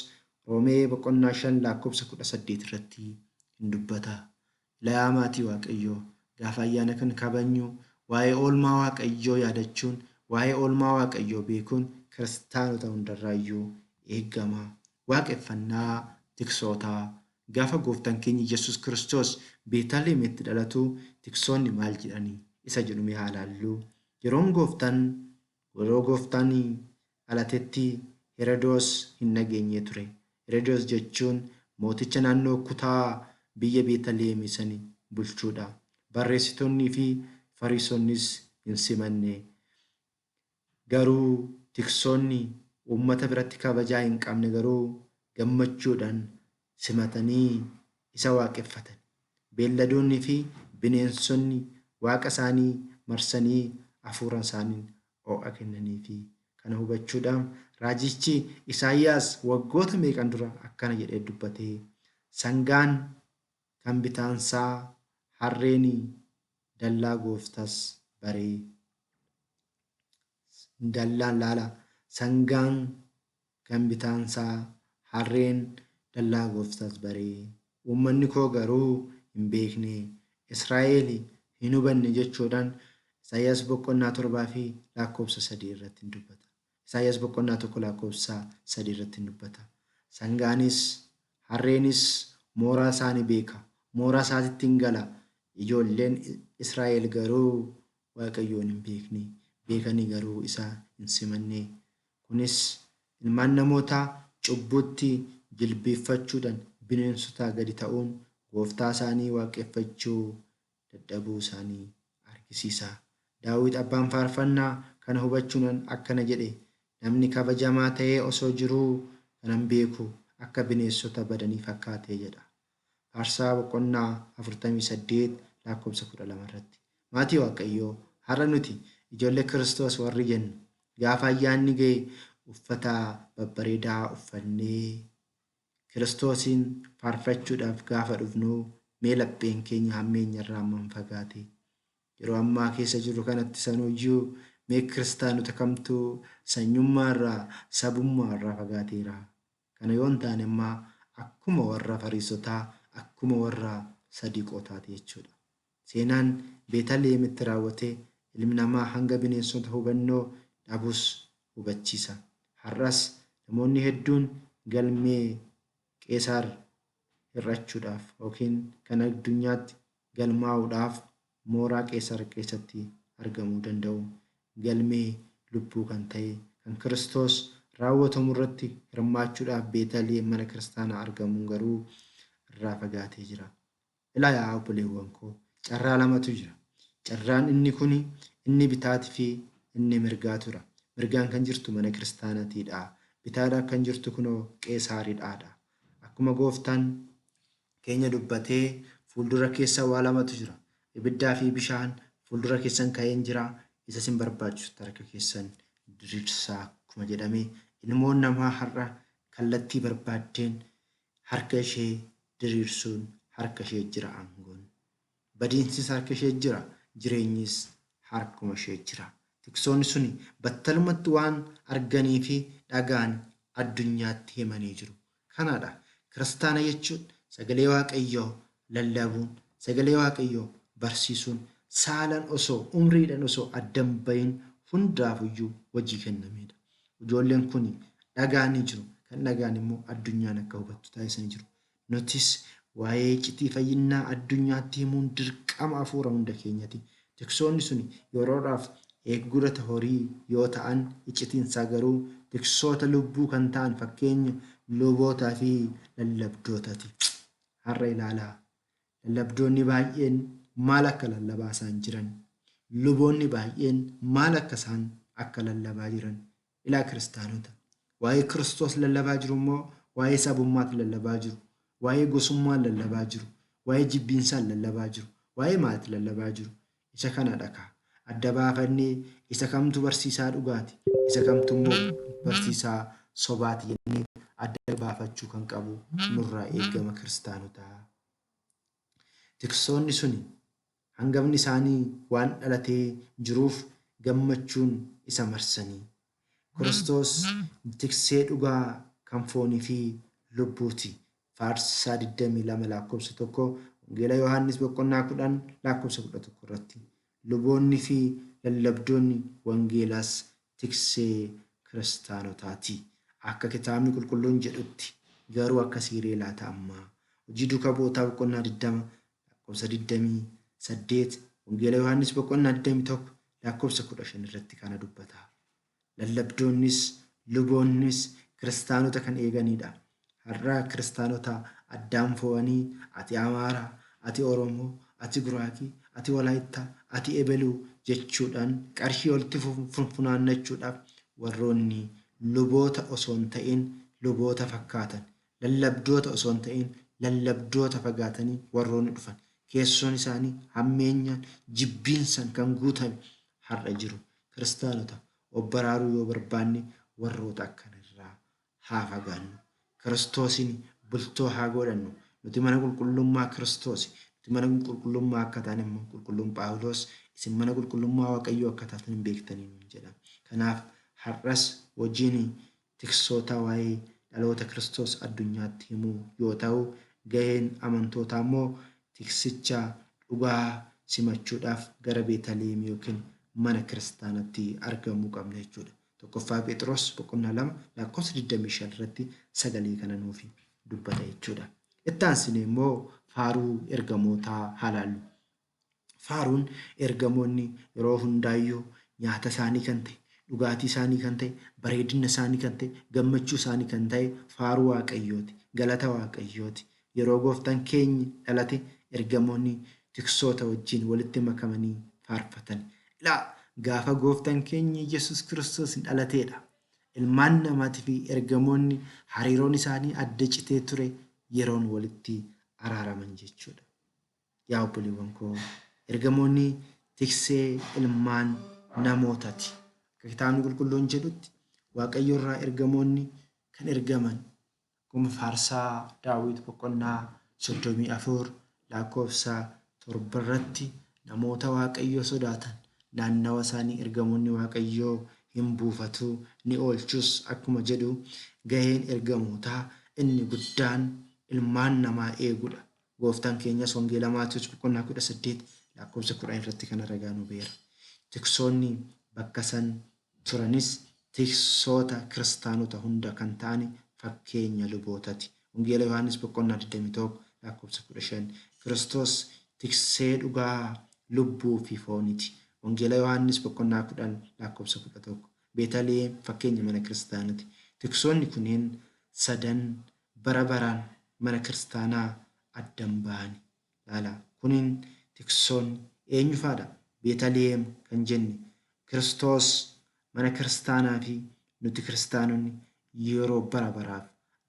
Roomee boqonnaa 5 lakkoofsa 18 irratti hin dubbata. Ilaa maatii Waaqayyoo, gaafa ayyaana kan kabajnu waa'ee oolmaa Waaqayyoo yaadachuun, waa'ee oolmaa Waaqayyoo beekuun kiristaanota hundarraayyuu eegama. Waaqeffannaa tiksootaa. Gaafa gooftaan keenya Yesuus Kiristoos Beetaliheemitti dhalatu tiksoonni maal jedhanii isa jedhu mee haa ilaallu. Yeroo gooftaan dhalatetti Herodoos hin dhageenye ture. Herodoos jechuun mooticha naannoo kutaa biyya Beetaliheem sani bulchuudha. Barreessitoonnii fi Fariisonnis hin simanne. Garuu tiksoonni uummata biratti kabajaa hin qabne garuu gammachuudhaan simatanii isa waaqeffatan. Beelladoonnii fi bineensonni waaqa isaanii marsanii hafuura isaaniin ho'a kennaniifi. Kana hubachuudhaan raajichi Isaayyaas waggoota meeqan dura akkana jedhee dubbate. Sangaan kan bitaansaa harreen dallaa gooftas baree. Dallaan laala. Sangaan kan bitaansaa harreen dallaa gooftas baree. Uummanni koo garuu hin beekne. Israa'el hin hubanne jechuudhaan Isaayyaas boqonnaa 7 fi lakkoofsa 3 irratti hin dubbata. Isaayyaas boqonnaa 1 lakkoofsa 3 irratti hin dubbata. Sangaanis harreenis mooraa isaanii beeka. Mooraa isaatitti hin gala. Ijoolleen Israa'el garuu Waaqayyoon hin beekne. Beekanii garuu isa hin simanne. Kunis ilmaan namootaa cubbuutti jilbiiffachuudhaan bineensotaa gadi ta'uun gooftaa isaanii waaqeffachuu dadhabuu isaanii argisiisa. Daawit abbaan faarfannaa kana hubachuudhaan akkana jedhe, namni kabajamaa ta'ee osoo jiruu kanan beeku akka bineensota badanii fakkaate jedha. Faarsaa boqonnaa 48 lakkoofsa 12 irratti. Maatii Waaqayyoo, har'a nuti ijoollee Kiristoos warri jennu gaafa ayyaanni ga'e uffata babbareedaa uffannee Kiristoosiin faarfachuudhaaf gaafa dhufnu mee lapheen keenya hammeenya irraa hammam fagaate? Yeroo ammaa keessa jirru kanatti sanuyyuu mee kiristaanota kamtu sanyummaa irraa, sabummaa irraa fagaateera? Kana yoo hin taane ammaa akkuma warra Fariisotaa, akkuma warra Sadiqootaati jechuudha. Seenaan Beetaliheemitti raawwate ilmi namaa hanga bineensota hubannoo dhabus hubachiisa. Har'as namoonni hedduun galmee Qeesaar hir'achuudhaaf yookiin kan addunyaatti galmaa'uudhaaf mooraa Qeesaar keessatti argamuu danda'u. Galmee lubbuu kan ta'e kan Kiristoos raawwatamu irratti hirmaachuudhaaf Beetaliheem mana kiristaanaa argamuun garuu irraa fagaatee jira. Ilaa yaa obboleewwan koo, carraa lamatu jira. Carraan inni kun inni bitaatii fi inni mirgaa tura. Mirgaan kan jirtu mana kiristaanatiidha. Bitaadhaan kan jirtu kunoo Qeesaariidhaadha. Akkuma gooftaan keenya dubbatee fuuldura keessa waa lamatu jira. Ibiddaa fi bishaan fuuldura keessan ka'een jira. Isa isin barbaachisu harka keessan diriirsaa akkuma jedhame ilmoon namaa har'a kallattii barbaaddeen harka ishee diriirsuun harka ishee jira aangoon. Badiinsis harka ishee jira, jireenyis harkuma ishee jira. Tiksoonni suni battalumatti waan arganii fi dhagaan addunyaatti himanii jiru. Kanaadha kiristaana jechuun sagalee Waaqayyoo lallabuun, sagalee Waaqayyoo barsiisuun saalan osoo umriidhaan osoo addan bahin hundaafuyyuu hojii kennamedha. Ijoolleen kun dhagaanii jiru. Kan dhagaan immoo addunyaan akka hubattu taasisanii jiru. Nutis waa'ee iccitii fayyinaa addunyaatti himuun dirqama hafuura hunda keenyati. Tiksoonni suni yeroodhaaf eeggurata horii yoo ta'an iccitiinsaa garuu tiksoota lubbuu kan ta'an fakkeenya lubootaa fi lallabdootaati. Har'a ilaalaa. Lallabdoonni baay'een maal akka lallabaa isaan jiran? Luboonni baay'een maal akka isaan akka lallabaa jiran? Ilaa kiristaanota. Waa'ee Kiristoos lallabaa jiru immoo waa'ee sabummaatti lallabaa jiru. Waa'ee gosummaan lallabaa jiru. Waa'ee jibbiinsaan lallabaa jiru. Waa'ee maalitti lallabaa jiru? Isa kanadha kaa. Adda baafannee isa kamtu barsiisaa dhugaati, isa kamtu immoo barsiisaa sobaati jennee adda baafachuu kan qabu nurraa eegama kiristaanotaa. Tiksoonni suni hangafni isaanii waan dhalatee jiruuf gammachuun isa marsanii. Kiristoos tiksee dhugaa kan foonii fi lubbuuti. Faarsaa 22 lakkoofsa 1, Wangeela Yohaannis boqonnaa 10 lakkoofsa 11 irratti. Luboonni fi lallabdoonni wangeelaas tiksee kiristaanotaati. Akka kitaabni qulqulluun jedhutti garuu akka siiree laata ammaa. Hojii duuka bu'ootaa boqonnaa 20 lakkoofsa 28, Wangeela Yohaannis boqonnaa 21 lakkoofsa 15 irratti kana dubbata. Lallabdoonnis luboonnis kiristaanota kan eeganidha. Har'a kiristaanota addaan fo'anii ati Amaara, ati Oromoo, ati Guraagii, ati Walaayittaa, ati Ebeluu jechuudhaan qarshii walitti funaannachuudhaaf warroonni luboota osoo hin ta'in luboota fakkaatan, lallabdoota osoo hin ta'in lallabdoota fagaatanii warroonni dhufan keessoon isaanii hammeenyaan jibbiinsaan kan guutame har'a jiru. Kiristaanota of baraaruu yoo barbaanne warroota akkanarraa haa fagaannu. Kiristoosin bultoo haa godhannu. Nuti mana qulqullummaa Kiristoosi. Nuti mana qulqullummaa akka ta'an immoo qulqulluun Phaawulos isin mana qulqullummaa Waaqayyoo akka taatan hin beektanii nuun jedha. Kanaaf har'as hojiin tiksoota waa'ee dhaloota Kiristoos addunyaatti himuu yoo ta'u, gaheen amantootaa immoo tiksicha dhugaa simachuudhaaf gara Beetaliheem yookiin mana kiristaanatti argamuu qabna jechuudha. Tokkoffaa Phexros boqonnaa 2 lakkoofsa 25 irratti sagalee kana nuuf dubbata jechuudha. Itti aansinee immoo faaruu ergamootaa haa laallu. Faaruun ergamoonni yeroo hundaayyuu nyaata isaanii kan ta'e, dhugaatii isaanii kan ta'e, bareedina isaanii kan ta'e, gammachuu isaanii kan ta'e faaruu Waaqayyooti, galata Waaqayyooti. Yeroo gooftaan keenya dhalate ergamoonni tiksoota wajjin walitti makamanii faarfatan. Ilaa gaafa gooftaan keenya Yesuus Kiristoos dhalateedha. Ilmaan namaatii fi ergamoonni hariiroon isaanii adda citee ture yeroon walitti araaraman jechuudha. Yaa obboleewwan koo, ergamoonni tiksee ilmaan namootaati. Akka kitaabni qulqulluun jedhutti Waaqayyo irraa ergamoonni kan ergaman akkuma faarsaa Daawit boqonnaa 34 lakkoofsa 7 irratti namoota Waaqayyo sodaatan naannawa isaanii ergamoonni Waaqayyoo hin buufatu ni oolchus akkuma jedhu gaheen ergamootaa inni guddaan ilmaan namaa eeguudha. Gooftaan keenyas Wangeela Maatewos boqonnaa 18 lakkoofsa 10 irratti kana ragaa nu ba'eera. Tiksoonni bakka san turanis tiksoota kiristaanota hunda kan ta'ani fakkeenya lubootati. Wangeela Yohaannis boqonnaa 21 lakkoofsa 15 Kiristoos tiksee dhugaa lubbuu fi fooniti. Wangeela Yohaannis boqonnaa 10 lakkoofsa 11 Beetaliheem fakkeenya mana kiristaanati. Tiksoonni kunniin sadan bara baraan mana kiristaanaa addan bahani. Laala kuniin tiksoonni eenyufaadha? Beetaliheem kan jenne Kiristoos mana kiristaanaa fi nuti kiristaanonni yeroo bara baraaf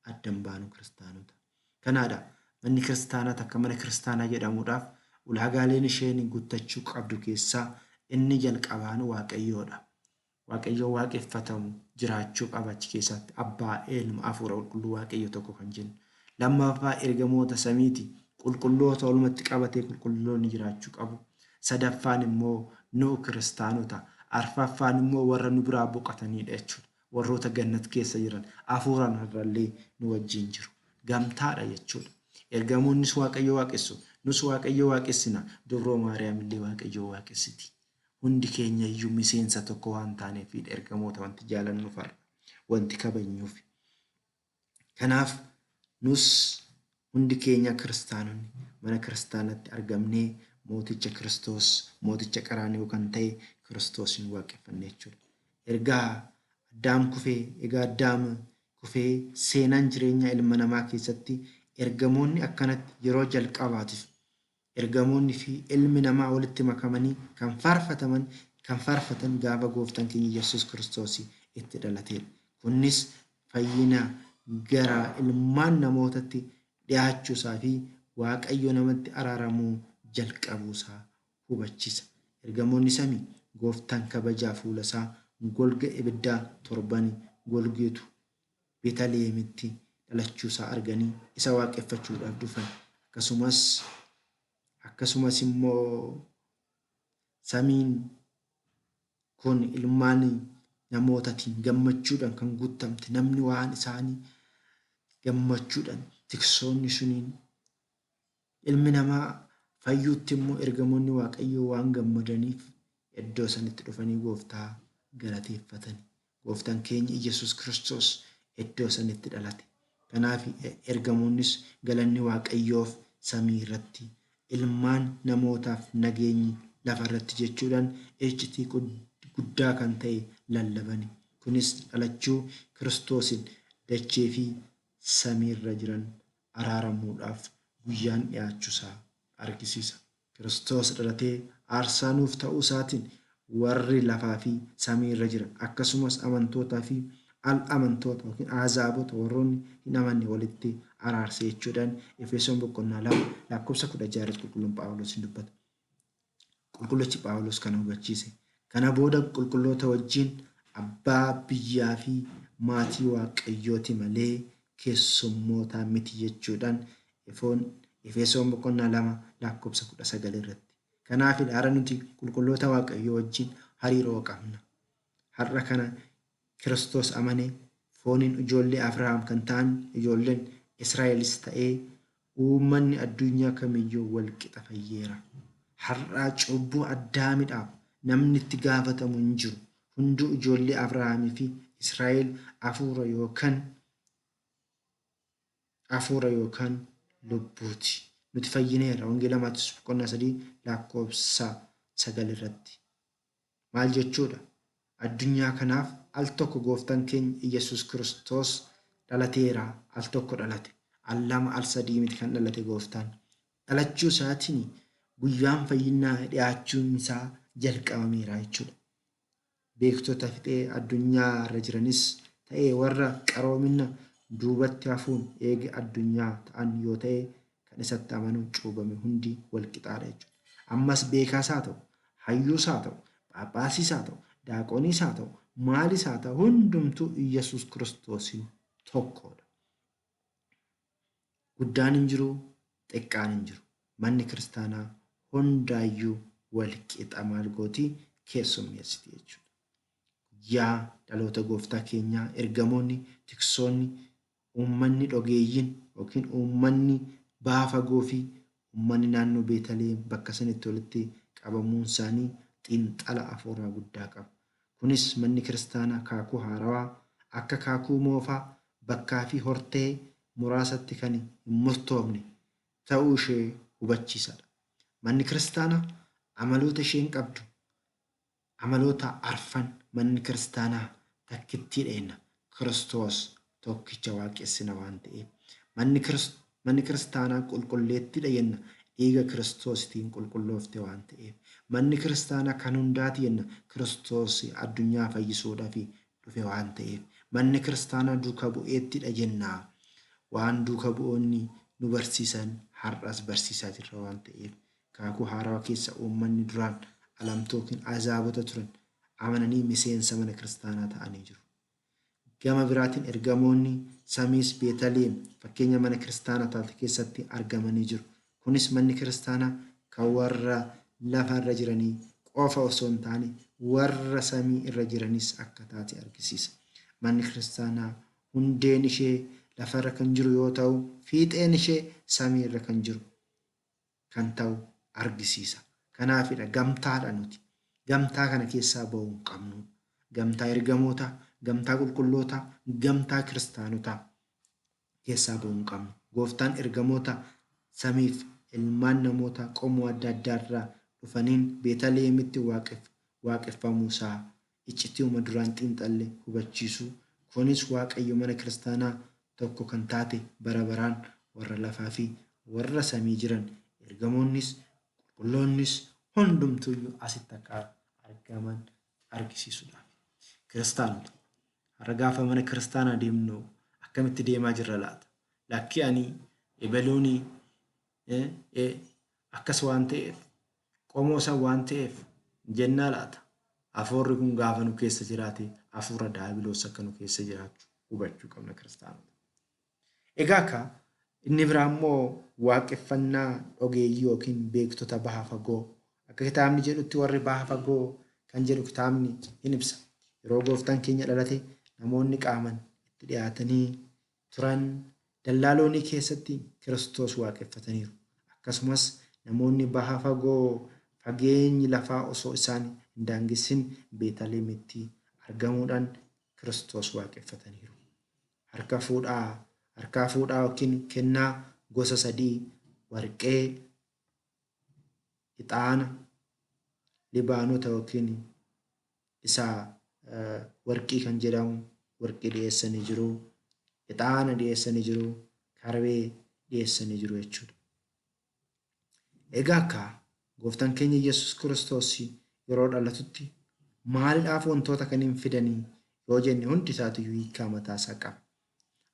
addan baanu kiristaanota. Kanaadha manni kiristaanaa takka mana kiristaanaa jedhamuudhaaf ulaagaaleen isheen guuttachuu qabdu keessaa inni jalqabaan Waaqayyoodha. Waaqayyoo waaqeffatamu jiraachuu qaba achi keessatti abbaa, ilma, hafuura qulqulluu Waaqayyo tokko kan jennu. Lammaffaa ergamoota samiiti qulqulloota walumatti qabatee qulqulloonni jiraachuu qabu. Sadaffaan immoo nu kiristaanota. Arfaffaan immoo warra nu biraa boqotanidha jechuudha. Warroota gannat keessa jiran hafuuraan har'allee nu wajjin jiru. Gamtaadha jechuudha. Ergamoonnis Waaqayyo waaqessu, nus Waaqayyo waaqessina, Dubroo Maariyaam illee Waaqayyo waaqessiti. Hundi keenya iyyuu miseensa tokko waan taaneefidha ergamoota wanti jaalannuuf har'a, wanti kabajnuuf. Kanaaf nus hundi keenya kiristaanonni mana kiristaanatti argamnee mooticha Kiristoos, mooticha qaraani'oo kan ta'e Kiristoosin waaqeffanne jechuudha. Ergaa Addaam kufee, egaa Addaam kufee seenaan jireenya ilma namaa keessatti ergamoonni akkanatti yeroo jalqabaatiif ergamoonni fi ilmi namaa walitti makamanii kan faarfataman kan faarfatan gaafa gooftaan keenya Yesuus Kiristoos itti dhalateedha. Kunis fayyina gara ilmaan namootatti dhiyaachuusaa fi Waaqayyo namatti araaramuu jalqabuusaa hubachiisa. Ergamoonni samii gooftaan kabajaa fuulasaa golga ibiddaa torbani golgeetu Beetaliheemitti dhalachuusaa arganii isa waaqeffachuudhaaf dhufan. Akkasumas akkasumas immoo samiin kun ilmaan namootatiin gammachuudhaan kan guutamte namni waan isaanii gammachuudhaan tiksoonni suniin ilmi namaa fayyuutti immoo ergamoonni Waaqayyoo waan gammadaniif iddoo sanitti dhufanii gooftaa galateeffatani. Gooftaan keenya Iyyasuus Kiristoos iddoo sanitti dhalate. Kanaaf ergamoonnis galanni Waaqayyoof samii irratti ilmaan namootaaf nageenyi lafa irratti jechuudhaan iccitii guddaa kan ta'e lallabani. Kunis dhalachuu Kiristoosin dachee fi samiirra jiran araaramuudhaaf guyyaan dhiyaachuusaa argisiisa. Kiristoos dhalatee aarsaa nuuf ta'uu isaatiin warri lafaa fi samiirra jiran akkasumas amantootaa fi al amantoota yookiin azaabota warroonni hin amanne walitti araarse jechuudhaan Efesoon boqonnaa 2 lakkoofsa 16 irratti qulqulluun Phaawulos hin dubbata. Qulqullichi Phaawulos kana hubachiise. Kana booda qulqulloota wajjin abbaa biyyaa fi maatii Waaqayyooti malee keessummootaa miti jechuudhaan Efoon Efesoon boqonnaa 2 lakkoofsa 19 irratti. Kanaafidha har'a nuti qulqulloota Waaqayyoo wajjin hariiroo qabna. Har'a kana Kiristoos amane fooniin ijoollee Abrahaam kan ta'an ijoolleen Israa'elis ta'ee uummanni addunyaa kamiyyuu wal qixa fayyeera. Har'aa cubbuu Addaamidhaaf namni itti gaafatamu hin jiru. Hunduu ijoollee Abrahaamii fi Israa'el hafuura yookaan hafuura yookaan lubbuuti. Nuti fayyineerra. Wangeela Maatewos boqonnaa 3 lakkoofsa 9 irratti. Maal jechuudha? Addunyaa kanaaf al tokko gooftaan keenya Iyyasuus Kiristoos dhalateera. Al tokko dhalate. Al lama al sadii miti kan dhalate gooftaan. Dhalachuu isaatiin guyyaan fayyinaa dhiyaachuun isaa jalqabameera jechuudha. Beektota fixee addunyaa irra jiranis ta'ee warra qaroomina duubatti hafuun eege addunyaa ta'an yoo ta'e kan isatti amanuun cuubame hundi wal qixaadha jechuudha. Ammas beekaas haa ta'u, hayyuus haa ta'u, phaaphaasiis haa ta'u, daaqoniis haa ta'u, maalis haa ta'u hundumtuu Iyyasuus Kiristoosiin tokkodha. Guddaan hin jiru, xiqqaan hin jiru. Manni kiristaanaa hundaayyuu wal qixa maal gooti keessummeessiti jechuudha. Guyyaa dhaloota gooftaa keenyaa ergamoonni, tiksoonni, uummanni dhogeeyyiin yookiin uummanni baha fagoo fi uummanni naannoo Beetaliheem bakka sanitti walitti qabamuun isaanii xiinxala afuuraa guddaa qaba. Kunis manni kiristaanaa kaakuu haarawaa akka kaakuu moofaa bakkaa fi hortee muraasatti kan hin murtoofne ta'uu ishee hubachiisadha. Manni kiristaanaa amaloota isheen qabdu amaloota arfan manni kiristaanaa takkittiidha jenna. Kiristoos tokkicha waaqessina waan ta'eef. Manni Manni kiristaanaa qulqulleettiidha jenna dhiiga Kiristoositiin qulqulloofte waan ta'eef. Manni kiristaanaa kan hundaati jenna Kiristoos addunyaa fayyisuudhaaf dhufe waan ta'eef. Manni kiristaanaa duuka bu'eettidha jenna. Waan duuka bu'oonni nu barsiisan har'as barsiisaa jirra waan ta'eef. Kakuu haarawaa keessa uummanni duraan alamtuu yookiin azaabota turan amananii miseensa mana kiristaanaa ta'anii jiru. Gama biraatiin ergamoonni samiis Beetaliheem fakkeenya mana kiristaanaa taate keessatti argamanii jiru. Kunis manni kiristaanaa kan warra lafa irra jiranii qofa osoo hin taane warra samii irra jiranis akka taate argisiisa. Manni kiristaanaa hundeen ishee lafarra kan jiru yoo ta'u, fiixeen ishee samii irra kan jiru kan ta'u argisiisa. Kanaafidha gamtaadha nuti. Gamtaa kana keessaa ba'uu hin qabnu. Gamtaa ergamootaa, gamtaa qulqullootaa, gamtaa kiristaanotaa keessaa ba'uu hin qabnu. Gooftaan ergamoota samiif ilmaan namoota qomoo adda addaa irraa dhufaniin Beetaliheemitti waaqeffamuusaa iccitiiwuma duraan xiinxalle hubachiisu. Kunis Waaqayyo mana kiristaanaa tokko kan taate bara baraan warra lafaa fi warra samii jiran ergamoonnis qulqulloonnis hundumtuuyyuu asitti akka argaman argisiisuudhaaf. Kiristaanota har'a gaafa mana kiristaanaa deemnu akkamitti deemaa jirra laata? Lakki ani ebaluuni akkas waan ta'eef qomoo san waan ta'eef jennaa laata? Hafuurri kun gaafa nu keessa jiraate hafuura daabiloos akka nu keessa jiraachuu hubachuu qabna kiristaanota. Egaa akka inni biraa immoo waaqeffannaa ogeeyyii yookiin beektota baha fagoo akka kitaabni jedhutti warri baha fagoo kan jedhu kitaabni hin ibsa. Yeroo gooftaan keenya dhalate namoonni qaaman itti dhiyaatanii turan dallaa loonii keessatti Kiristoos waaqeffataniiru. Akkasumas namoonni baha fagoo fageenyi lafaa osoo isaan hin daangessin Beetaliheemitti argamuudhaan Kiristoos waaqeffataniiru. Harka fuudhaa, harkaa fuudhaa yookiin kennaa gosa sadii warqee, ixaana, libaanota yookiin isa warqii kan jedhamu warqii dhiyeessanii jiru, ixaana dhiyeessanii jiru, karbee dhiyeessanii jiru jechuudha. Egaa akka gooftaan keenya Yesuus Kiristoos yeroo dhalatutti maaliidhaaf wantoota kanneen fidanii yoo jenne hundi isaatiyyuu hiikaa mataa isaa qaba.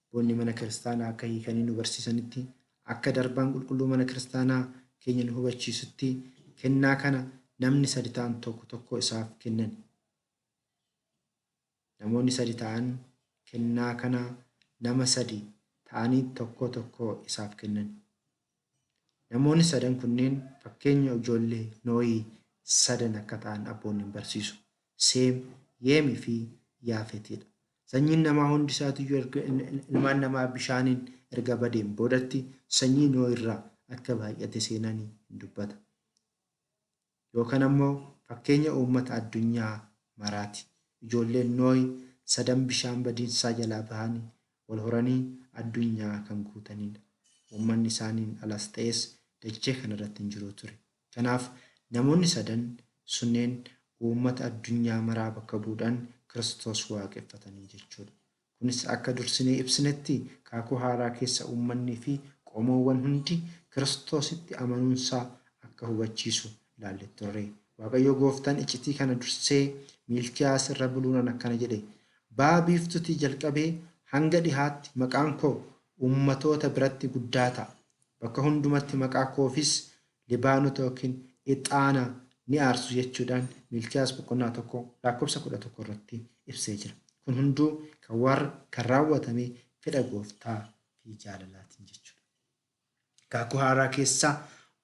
Abboonni mana kiristaanaa akka hiikanii nu barsiisanitti akka darbaan qulqulluu mana kiristaanaa keenya nu hubachiisutti kennaa kana namni sadi ta'an tokko tokko isaaf kennan. Namoonni sadi ta'an kennaa kana nama sadi ta'anii tokko tokko isaaf kennan. Namoonni sadan kunneen fakkeenya ijoollee Noohii sadan akka ta'an abboonni hin barsiisu. Seem, Yeemii fi Yaafetidha. Sanyiin namaa hundi isaatiyyuu ilmaan namaa bishaaniin erga badeen boodatti sanyii Nooh irraa akka baay'ate seenaan hin dubbata. Yookaan ammoo fakkeenya uummata addunyaa maraati. Ijoolleen Noohi sadan bishaan badiinsaa jalaa bahanii wal horanii addunyaa kan guutanidha. Uummanni isaaniin alas ta'es dachee kanarratti hin jiru ture. Kanaaf namoonni sadan sunneen uummata addunyaa maraa bakka bu'uudhaan Kiristoos waaqeffatanii jechuudha. Kunis akka dursinee ibsinetti kakuu haaraa keessa uummannii fi qomoowwan hundi Kiristoositti amanuunsaa akka hubachiisu ilaallee turre. Waaqayyo gooftaan iccitii kana dursee Miilkiyaas irra buluudhaan akkana jedhe. Ba'a biiftuutii jalqabee hanga dhihaatti maqaan koo uummatoota biratti guddaa ta'a. Bakka hundumatti maqaa koofis libaanota yookiin ixaana ni aarsu jechuudhaan Miilkiyaas boqonnaa 1 lakkoofsa 11 irratti ibsee jira. Kun hunduu kan raawwatame fedha gooftaa fi jaalalaatiin jechuudha. Kakuu haaraa keessa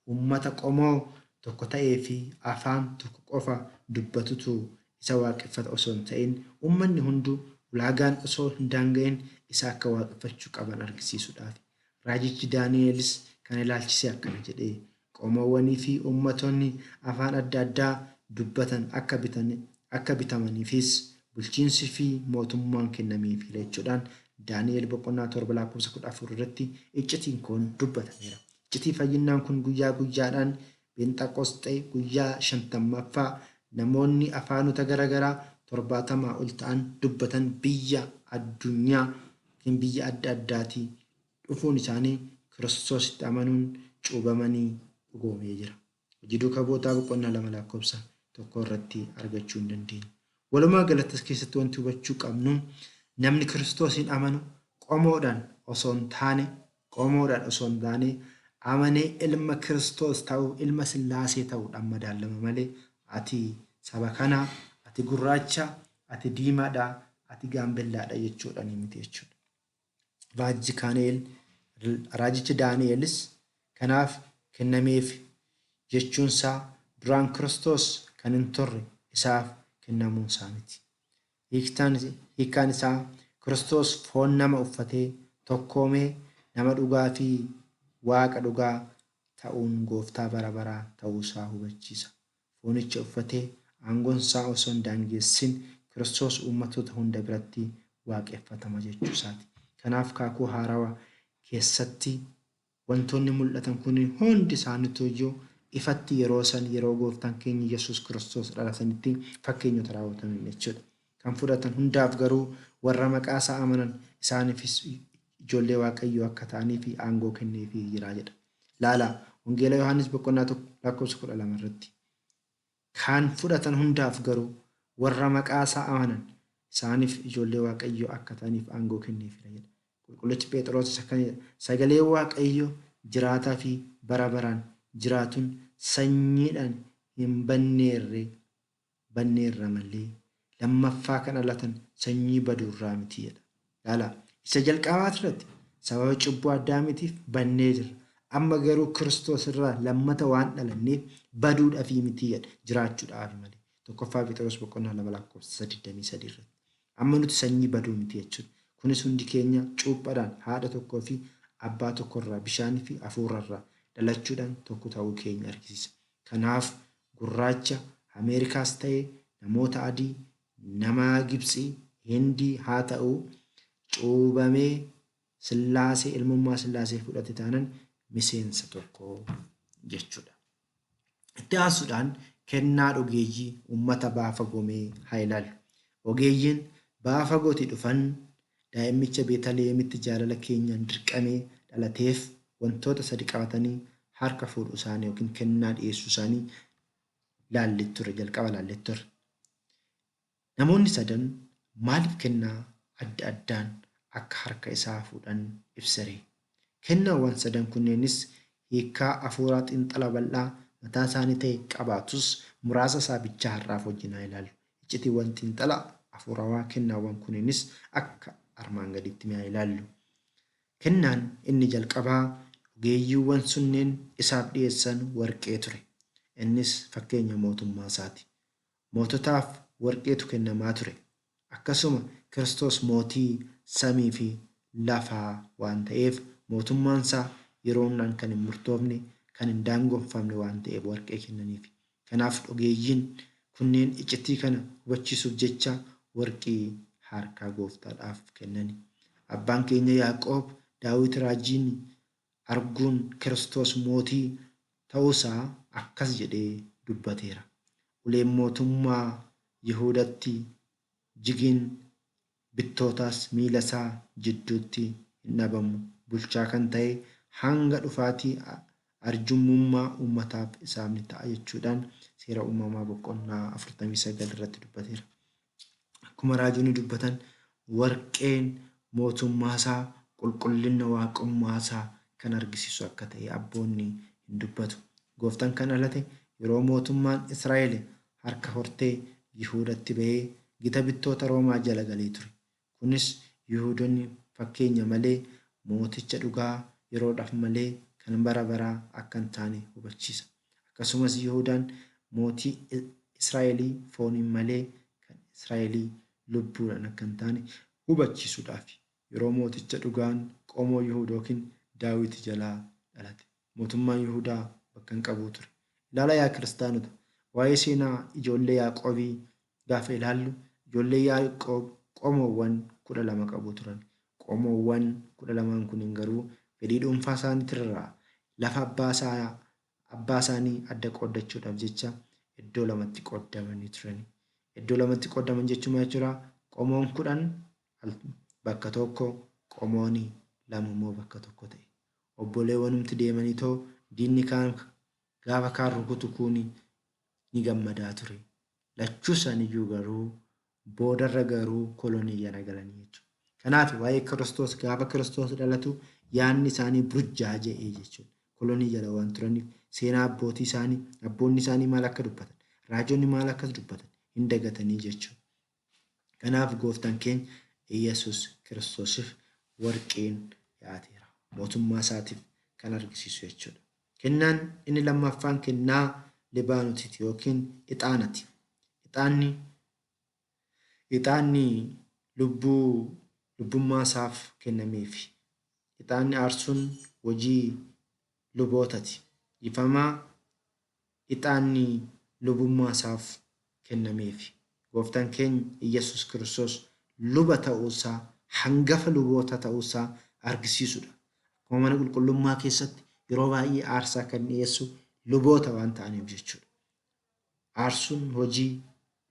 uummata qomoo tokko ta'ee fi afaan tokko qofa dubbatutu isa waaqeffata osoo hin ta'in uummanni hunduu ulaagaan osoo hin daanga'in isa akka waaqeffachuu qaban argisiisuudhaaf. Raajichi Daani'elis kan ilaalchisee akkana jedhee qomoowwanii fi uummatoonni afaan adda addaa dubbatan akka bitamaniifis bulchiinsi fi mootummaan kennameefii jechuudhaan Daani'el boqonnaa 7 lakkoofsa 14 irratti iccitiin kun dubbatameera. Iccitii fayyinaan kun guyyaa guyyaadhaan Pheenxaqosxee guyyaa 50ffaa namoonni afaanota garaagaraa 70 ol ta'an dubbatan biyya addunyaa yookiin biyya adda addaatii dhufuun isaanii Kiristoositti amanuun cuubamanii dhugoomee jira. Hojii duukaa bu'ootaa boqonnaa 2 lakkoofsa 1 irratti argachuu hin dandeenya. Walumaa galatti as keessatti wanti hubachuu qabnu namni Kiristoosiin amanu qomoodhaan osoo hin taane qomoodhaan osoo hin taane amanee ilma Kiristoos ta'uu ilma Sillaasee ta'uudhaan madaalama malee ati saba kana, ati gurraacha, ati diimaadha, ati gaambellaadha jechuudhaan miti jechuudha. Raajichi Daani'elis kanaaf kennameef jechuunsaa duraan Kiristoos kan hin turre isaaf kennamuunsaa miti. Hiikkaan isaa Kiristoos foon nama uffatee tokkoomee nama dhugaa fi Waaqa dhugaa ta'uun gooftaa bara baraa ta'uusaa hubachiisa. Foonicha uffatee aangoonsaa osoo hin daangeessin Kiristoos uummattoota hunda biratti waaqeffatama jechuusaati. Kanaaf kaakuu haarawaa keessatti wantoonni mul'atan kun hundi isaaniitu iyyuu ifatti yeroo san yeroo gooftaan keenya Yesuus Kiristoos dhalatanitti fakkeenyota raawwataman jechuudha. Kan fudhatan hundaaf garuu warra maqaa isaa amanan isaaniifis ijoollee Waaqayyoo akka ta'anii fi aangoo kenneefii jira jedha. Laala Wangeela Yohaannis boqonnaa 1 lakkoofsa 12 irratti. Kan fudhatan hundaaf garuu warra maqaa isaa amanan isaaniif ijoollee Waaqayyoo akka ta'aniif aangoo kenneefira jedha. Qulqullichi Phexros akkana jedha. Sagaleen Waaqayyoo jiraataa fi bara baraan jiraatuun sanyiidhaan hin banneerre banneerra malee lammaffaa kan dhalatan sanyii baduurraa miti jedha. Laala isa jalqabaa irratti sababa cubbuu Addaamiitiif bannee jirra. Amma garuu Kiristoos irraa lammata waan dhalanneef baduudhaafii miti jedha jiraachuudhaafi malee. Tokkoffaa Phexros boqonnaa 2 lakkoofsa 23 irratti. Amma nuti sanyii baduu miti jechuudha. Kunis hundi keenya cuuphaadhaan haadha tokkoo fi abbaa tokkorraa bishaanii fi hafuurarraa dhalachuudhaan tokko ta'uu keenya argisiisa. Kanaaf gurraacha Ameerikaas ta'e namoota adii, nama Gibxii, Hindii haa ta'u cuubamee Sillaasee ilmummaa Sillaasee fudhate taanan miseensa tokko jechuudha. Itti aansuudhaan kennaa ogeeyyii uummata baha fagoo mee haa ilaallu. Ogeeyyiin baha fagootii dhufan daa'immicha Beetaliheemitti jaalala keenyaan dirqamee dhalateef wantoota sadi qabatanii harka fuudhuu isaanii yookiin kennaa dhiyeessuu isaanii laallee turre jalqaba laallee turre. Namoonni sadan maaliif kennaa adda addaan akka harka isaa fuudhan ibseree? Kennaawwan sadan kunneenis hiikkaa afuuraa xiinxala bal'aa mataa isaanii ta'e qabaatus muraasa isaa bichaa har'aaf wajjin haa ilaallu. Iccitiiwwan xiinxala afuurawaa kennaawwan kunneenis akka armaan gadiitti mee haa ilaallu. Kennaan inni jalqabaa ogeeyyiiwwan sunneen isaaf dhiyeessan warqee ture. Innis fakkeenya mootummaa isaati. Moototaaf warqeetu kennamaa ture. Akkasuma Kiristoos mootii samii fi lafaa waan ta'eef mootummaansaa yeroodhaan kan hin murtoofne, kan hin daangeffamne waan ta'eef warqee kennaniifi. Kanaaf ogeeyyiin kunneen iccitii kana hubachiisuuf jecha warqii harkaa gooftaadhaaf kennani. Abbaan keenya Yaaqoob Daawit raajiin arguun Kiristoos mootii ta'uusaa akkas jedhee dubbateera. Uleen mootummaa Yihuudatti jigiin bittootaas miilasaa jidduutti hin dhabamu. Bulchaa kan ta'e hanga dhufaatii arjummummaa uummataaf isaaf ni ta'a jechuudhaan seera uumamaa boqonnaa 49 irratti dubbateera. Akkuma raajonni dubbatan warqeen mootummaasaa qulqullina waaqummaasaa kan argisiisu akka ta'e abboonni hin dubbatu. Gooftaan kan dhalate yeroo mootummaan Israa'el harka hortee Yihuudatti ba'ee gita bittoota Roomaa jala galee ture. Kunis Yihuudonni fakkeenya malee mooticha dhugaa yeroodhaaf malee kan bara baraa akka hin taane hubachiisa. Akkasumas Yihuudaan mootii Israa'elii fooniin malee kan Israa'elii lubbuudhaan akka hin taane hubachiisuudhaafi. Yeroo mooticha dhugaan qomoo Yihuud yookiin Daawit jalaa dhalate. Mootummaan Yihuudaa bakka hin qabuu ture. Ilaalaa yaa kiristaanota, waa'ee seenaa ijoollee Yaaqoobii gaafa ilaallu ijoollee Yaaqoob qomoowwan 12 qabu turan. Qomoowwan 12n kunniin garuu fedhii dhuunfaa isaaniitirraa lafa abbaa isaanii adda qooddachuudhaaf jecha iddoo lamatti qooddamanii turani. Iddoo lamatti qooddaman jechuun maal jechuudha? Qomoon 10 bakka tokko, qomoon lama immoo bakka tokko ta'e. Obboleewwanumti deemanii too diinni kaan gaafa kaan rukutu kuuni ni gammadaa ture. Lachuu isaaniiyyuu garuu boodarra garuu kolonii jala galanii jechuudha. Kanaaf waa'ee Kiristoos gaafa Kiristoos dhalatu yaadni isaanii burjaaja'ee jechuudha. Kolonii jala waan turaniif seenaa abbootii isaanii, abboonni isaanii maal akka dubbatan, raajonni maal akka dubbatan hin dagatanii jechuudha. Kanaaf gooftaan keenya Iyyasuus Kiristoosiif warqeen dhiyaateera. Mootummaa isaatiif kan argisiisu jechuudha. Kennaan inni lammaffaan kennaa Libaanotiiti yookiin ixaanati. Ixaanni lubbuu lubbummaa isaaf kennameefi. Ixaanni aarsuun hojii lubootati. Ifamaa ixaanni lubummaa isaaf kennameefi. Gooftaan keenya Iyyasuus Kiristoos luba ta'uusaa, hangafa luboota ta'uusaa argisiisudha. Akkuma mana qulqullummaa keessatti yeroo baay'ee aarsaa kan dhiyeessu luboota waan ta'aniif jechuudha. Aarsuun hojii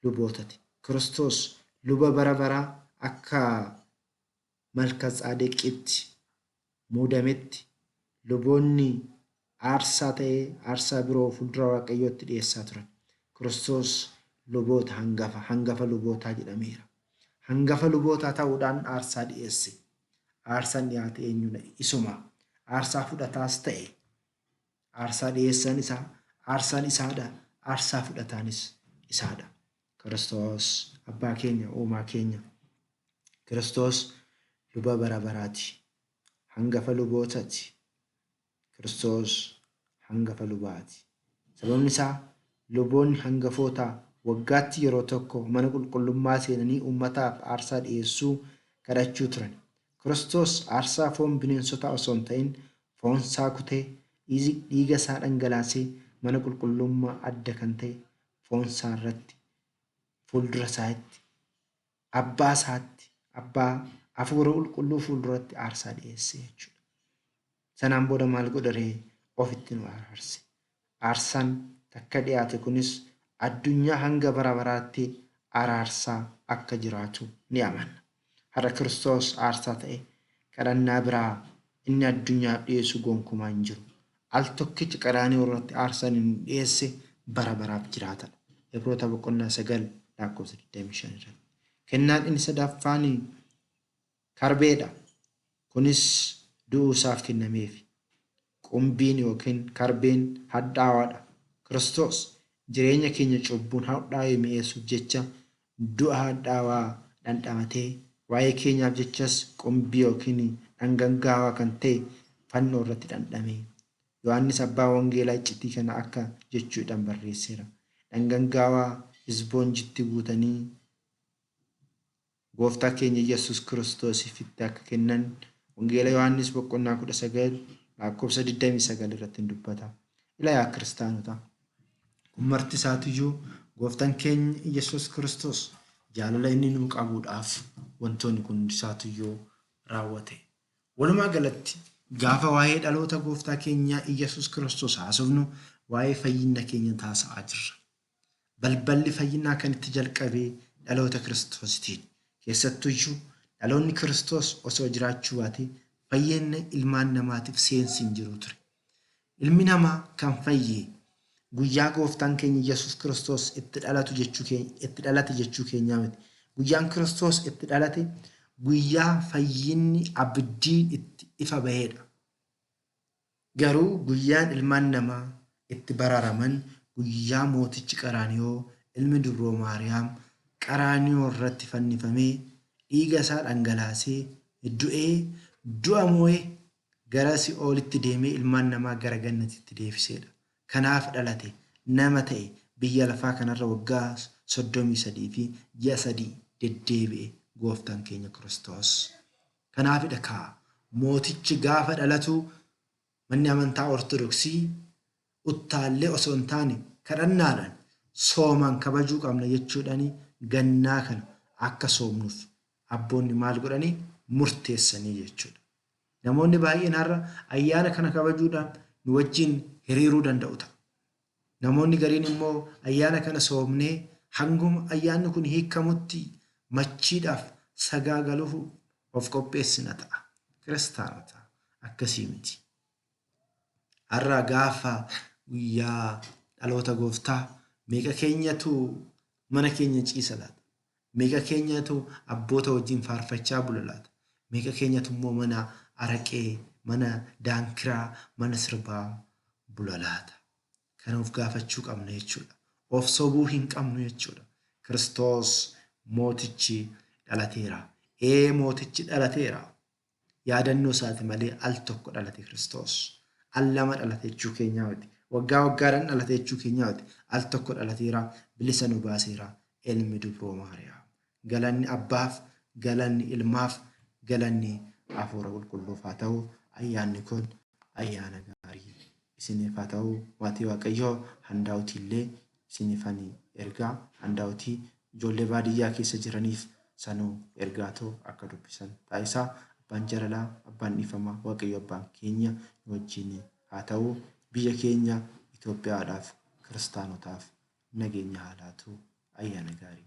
lubootati. Kiristoos luba bara baraa akka Malkatsadeqitti muudametti luboonni aarsaa ta'ee aarsaa biroo fuuldura Waaqayyootti dhiyeessaa turan. Kiristoos luboota hangafa, hangafa lubootaa jedhameera. Hangafa lubootaa ta'uudhaan aarsaa dhiyeesse. Aarsaan dhiyaate eenyudha? Isuma. Aarsaa fudhataas ta'e. Aarsaa dhiyeessaan isaa, aarsaan isaadha. Aarsaa fudhataanis isaadha. Kiristoos abbaa keenya, uumaa keenya. Kiristoos luba bara baraati. Hangafa lubootati. Kiristoos hangafa lubaati. Sababni isaa luboonni hangafoota waggaatti yeroo tokko mana qulqullummaa seenanii uummataaf aarsaa dhiyeessuu kadhachuu turan. Kiristoos aarsaa foon bineensotaa osoo hin ta'in foonsaa kutee dhiiga isaa dhangalaasee mana qulqullummaa adda kan ta'e foonsaa irratti fuuldura isaatti abbaa isaatti abbaa hafuura qulqulluu fuulduratti aarsaa dhiyeesse jechuudha. Sanaan booda maal godharee ofitti nu araarse. Aarsaan takka dhiyaate kunis addunyaa hanga bara baraatti araarsaa akka jiraatu ni amanna. Har'a Kiristoos aarsaa ta'e kadhannaa biraa inni addunyaaf dhiyeessu gonkumaa hin jiru. Al tokkicha qaraanioo irratti aarsaan inni dhiyeesse bara baraaf jiraatadha. Ibroota boqonnaa 9 lakkoofsa 25 irratti. Kennaan inni sadaffaan karbeedha. Kunis du'uu isaaf kennameefi. Qumbiin yookiin karbeen hadhaawaadha. Kiristoos jireenya keenya cubbuun hadhaa'e mi'eessuuf jecha du'a hadhaawaa dhandhamatee waa'ee keenyaaf jechas qumbii yookiin dhangaggaawaa kan ta'e fannoo irratti dhandhame. Yohaannis abbaan wangeelaa iccitii kana akka jechuudhaan barreesseera. Dhangaggaawaa isboonjitti guutanii Gooftaa keenya Yesuus Kiristoosiif itti akka kennan Wangeela Yohaannis boqonnaa 19 lakkoofsa 29 irratti hin dubbata. Ila yaa kiristaanota, kun marti isaatiyyuu Gooftaan keenya Yesuus Kiristoos jaalala inni nuu qabuudhaaf wantoonni kun isaatiyyuu raawwate. Walumaa galatti gaafa waa'ee dhaloota Gooftaa keenyaa Iyyasuus Kiristoos haasofnu waa'ee fayyinna keenya taasa'aa jirra. Balballi fayyinaa kan itti jalqabe dhaloota Kiristoositiin. Keessattuyyuu dhaloonni Kiristoos osoo jiraachuu baatee fayyinna ilmaan namaatiif seensi hin jiru ture. Ilmi namaa kan fayye guyyaa Gooftaan keenya Yesuus Kiristoos itti dhalatu jechuu keenya itti dhalate jechuu keenyaa miti. Guyyaan Kiristoos itti dhalate guyyaa fayyinni abdiin itti ifa baheedha. Garuu guyyaan ilmaan namaa itti baraaraman guyyaa mootichi Qaraaniyoo ilmi dubroo Maariyaam Qaraaniyoo irratti fannifamee dhiiga isaa dhangalaasee du'ee du'a moo'e gara si'oolitti deemee ilmaan namaa gara gannatitti deebiseedha. Kanaaf dhalate, nama ta'e, biyya lafaa kanarra waggaa 33 fi ji'a 3 deddeebi'e Gooftaan keenya Kiristoos. Kanaafidha kaa mootichi gaafa dhalatu manni amantaa Ortodoksii uttaallee osoo hin taane kadhannaadhaan soomaan kabajuu qabna jechuudhaan gannaa kana akka soomnuuf abboonni maal godhanii murteessanii jechuudha. Namoonni baay'een har'a ayyaana kana kabajuudhaan nu wajjin hiriiruu danda'u ta'a. Namoonni gariin immoo ayyaana kana soomnee hanguma ayyaanni kun hiikamutti machiidhaaf sagaagaluuf of qopheessina ta'a. Kiristaanota akkasii miti. Har'a gaafa guyyaa dhaloota gooftaa meeqa keenyatu mana keenya ciisa laata? Meeqa keenyatu abboota wajjin faarfachaa bula laata? Meeqa keenyatu immoo mana araqee, mana daankiraa, mana sirbaa bula laata? Kana of gaafachuu qabna jechuudha. Of sobuu hin qabnu jechuudha. Kiristoos mootichi dhalateera. Ee mootichi dhalateera. Yaadannoo isaati malee al tokko dhalate Kiristoos. Al lama dhalate jechuu keenyaa miti. Waggaa waggaadhaan dhalate jechuu keenyaa miti. Al tokko dhalateera, bilisa nu baaseera. Ilmi dubroo Maariyaam. Galanni Abbaaf, galanni Ilmaaf, galanni Hafuura Qulqulluuf haa ta'u. Ayyaanni kun ayyaana gaarii isiniif haa ta'u. Maatii Waaqayyoo handaawutii illee isiniifan ergaa. Handaawutii ijoollee baadiyyaa keessa jiraniif sanuu ergaatoo akka dubbisan taasisaa. Abbaan jaalalaa, abbaan dhiifamaa, Waaqayyo abbaan keenya nu wajjin haa ta'u. Biyya keenya Itoophiyaadhaaf, kiristaanotaaf nageenya haa laatu. Ayyaana gaarii.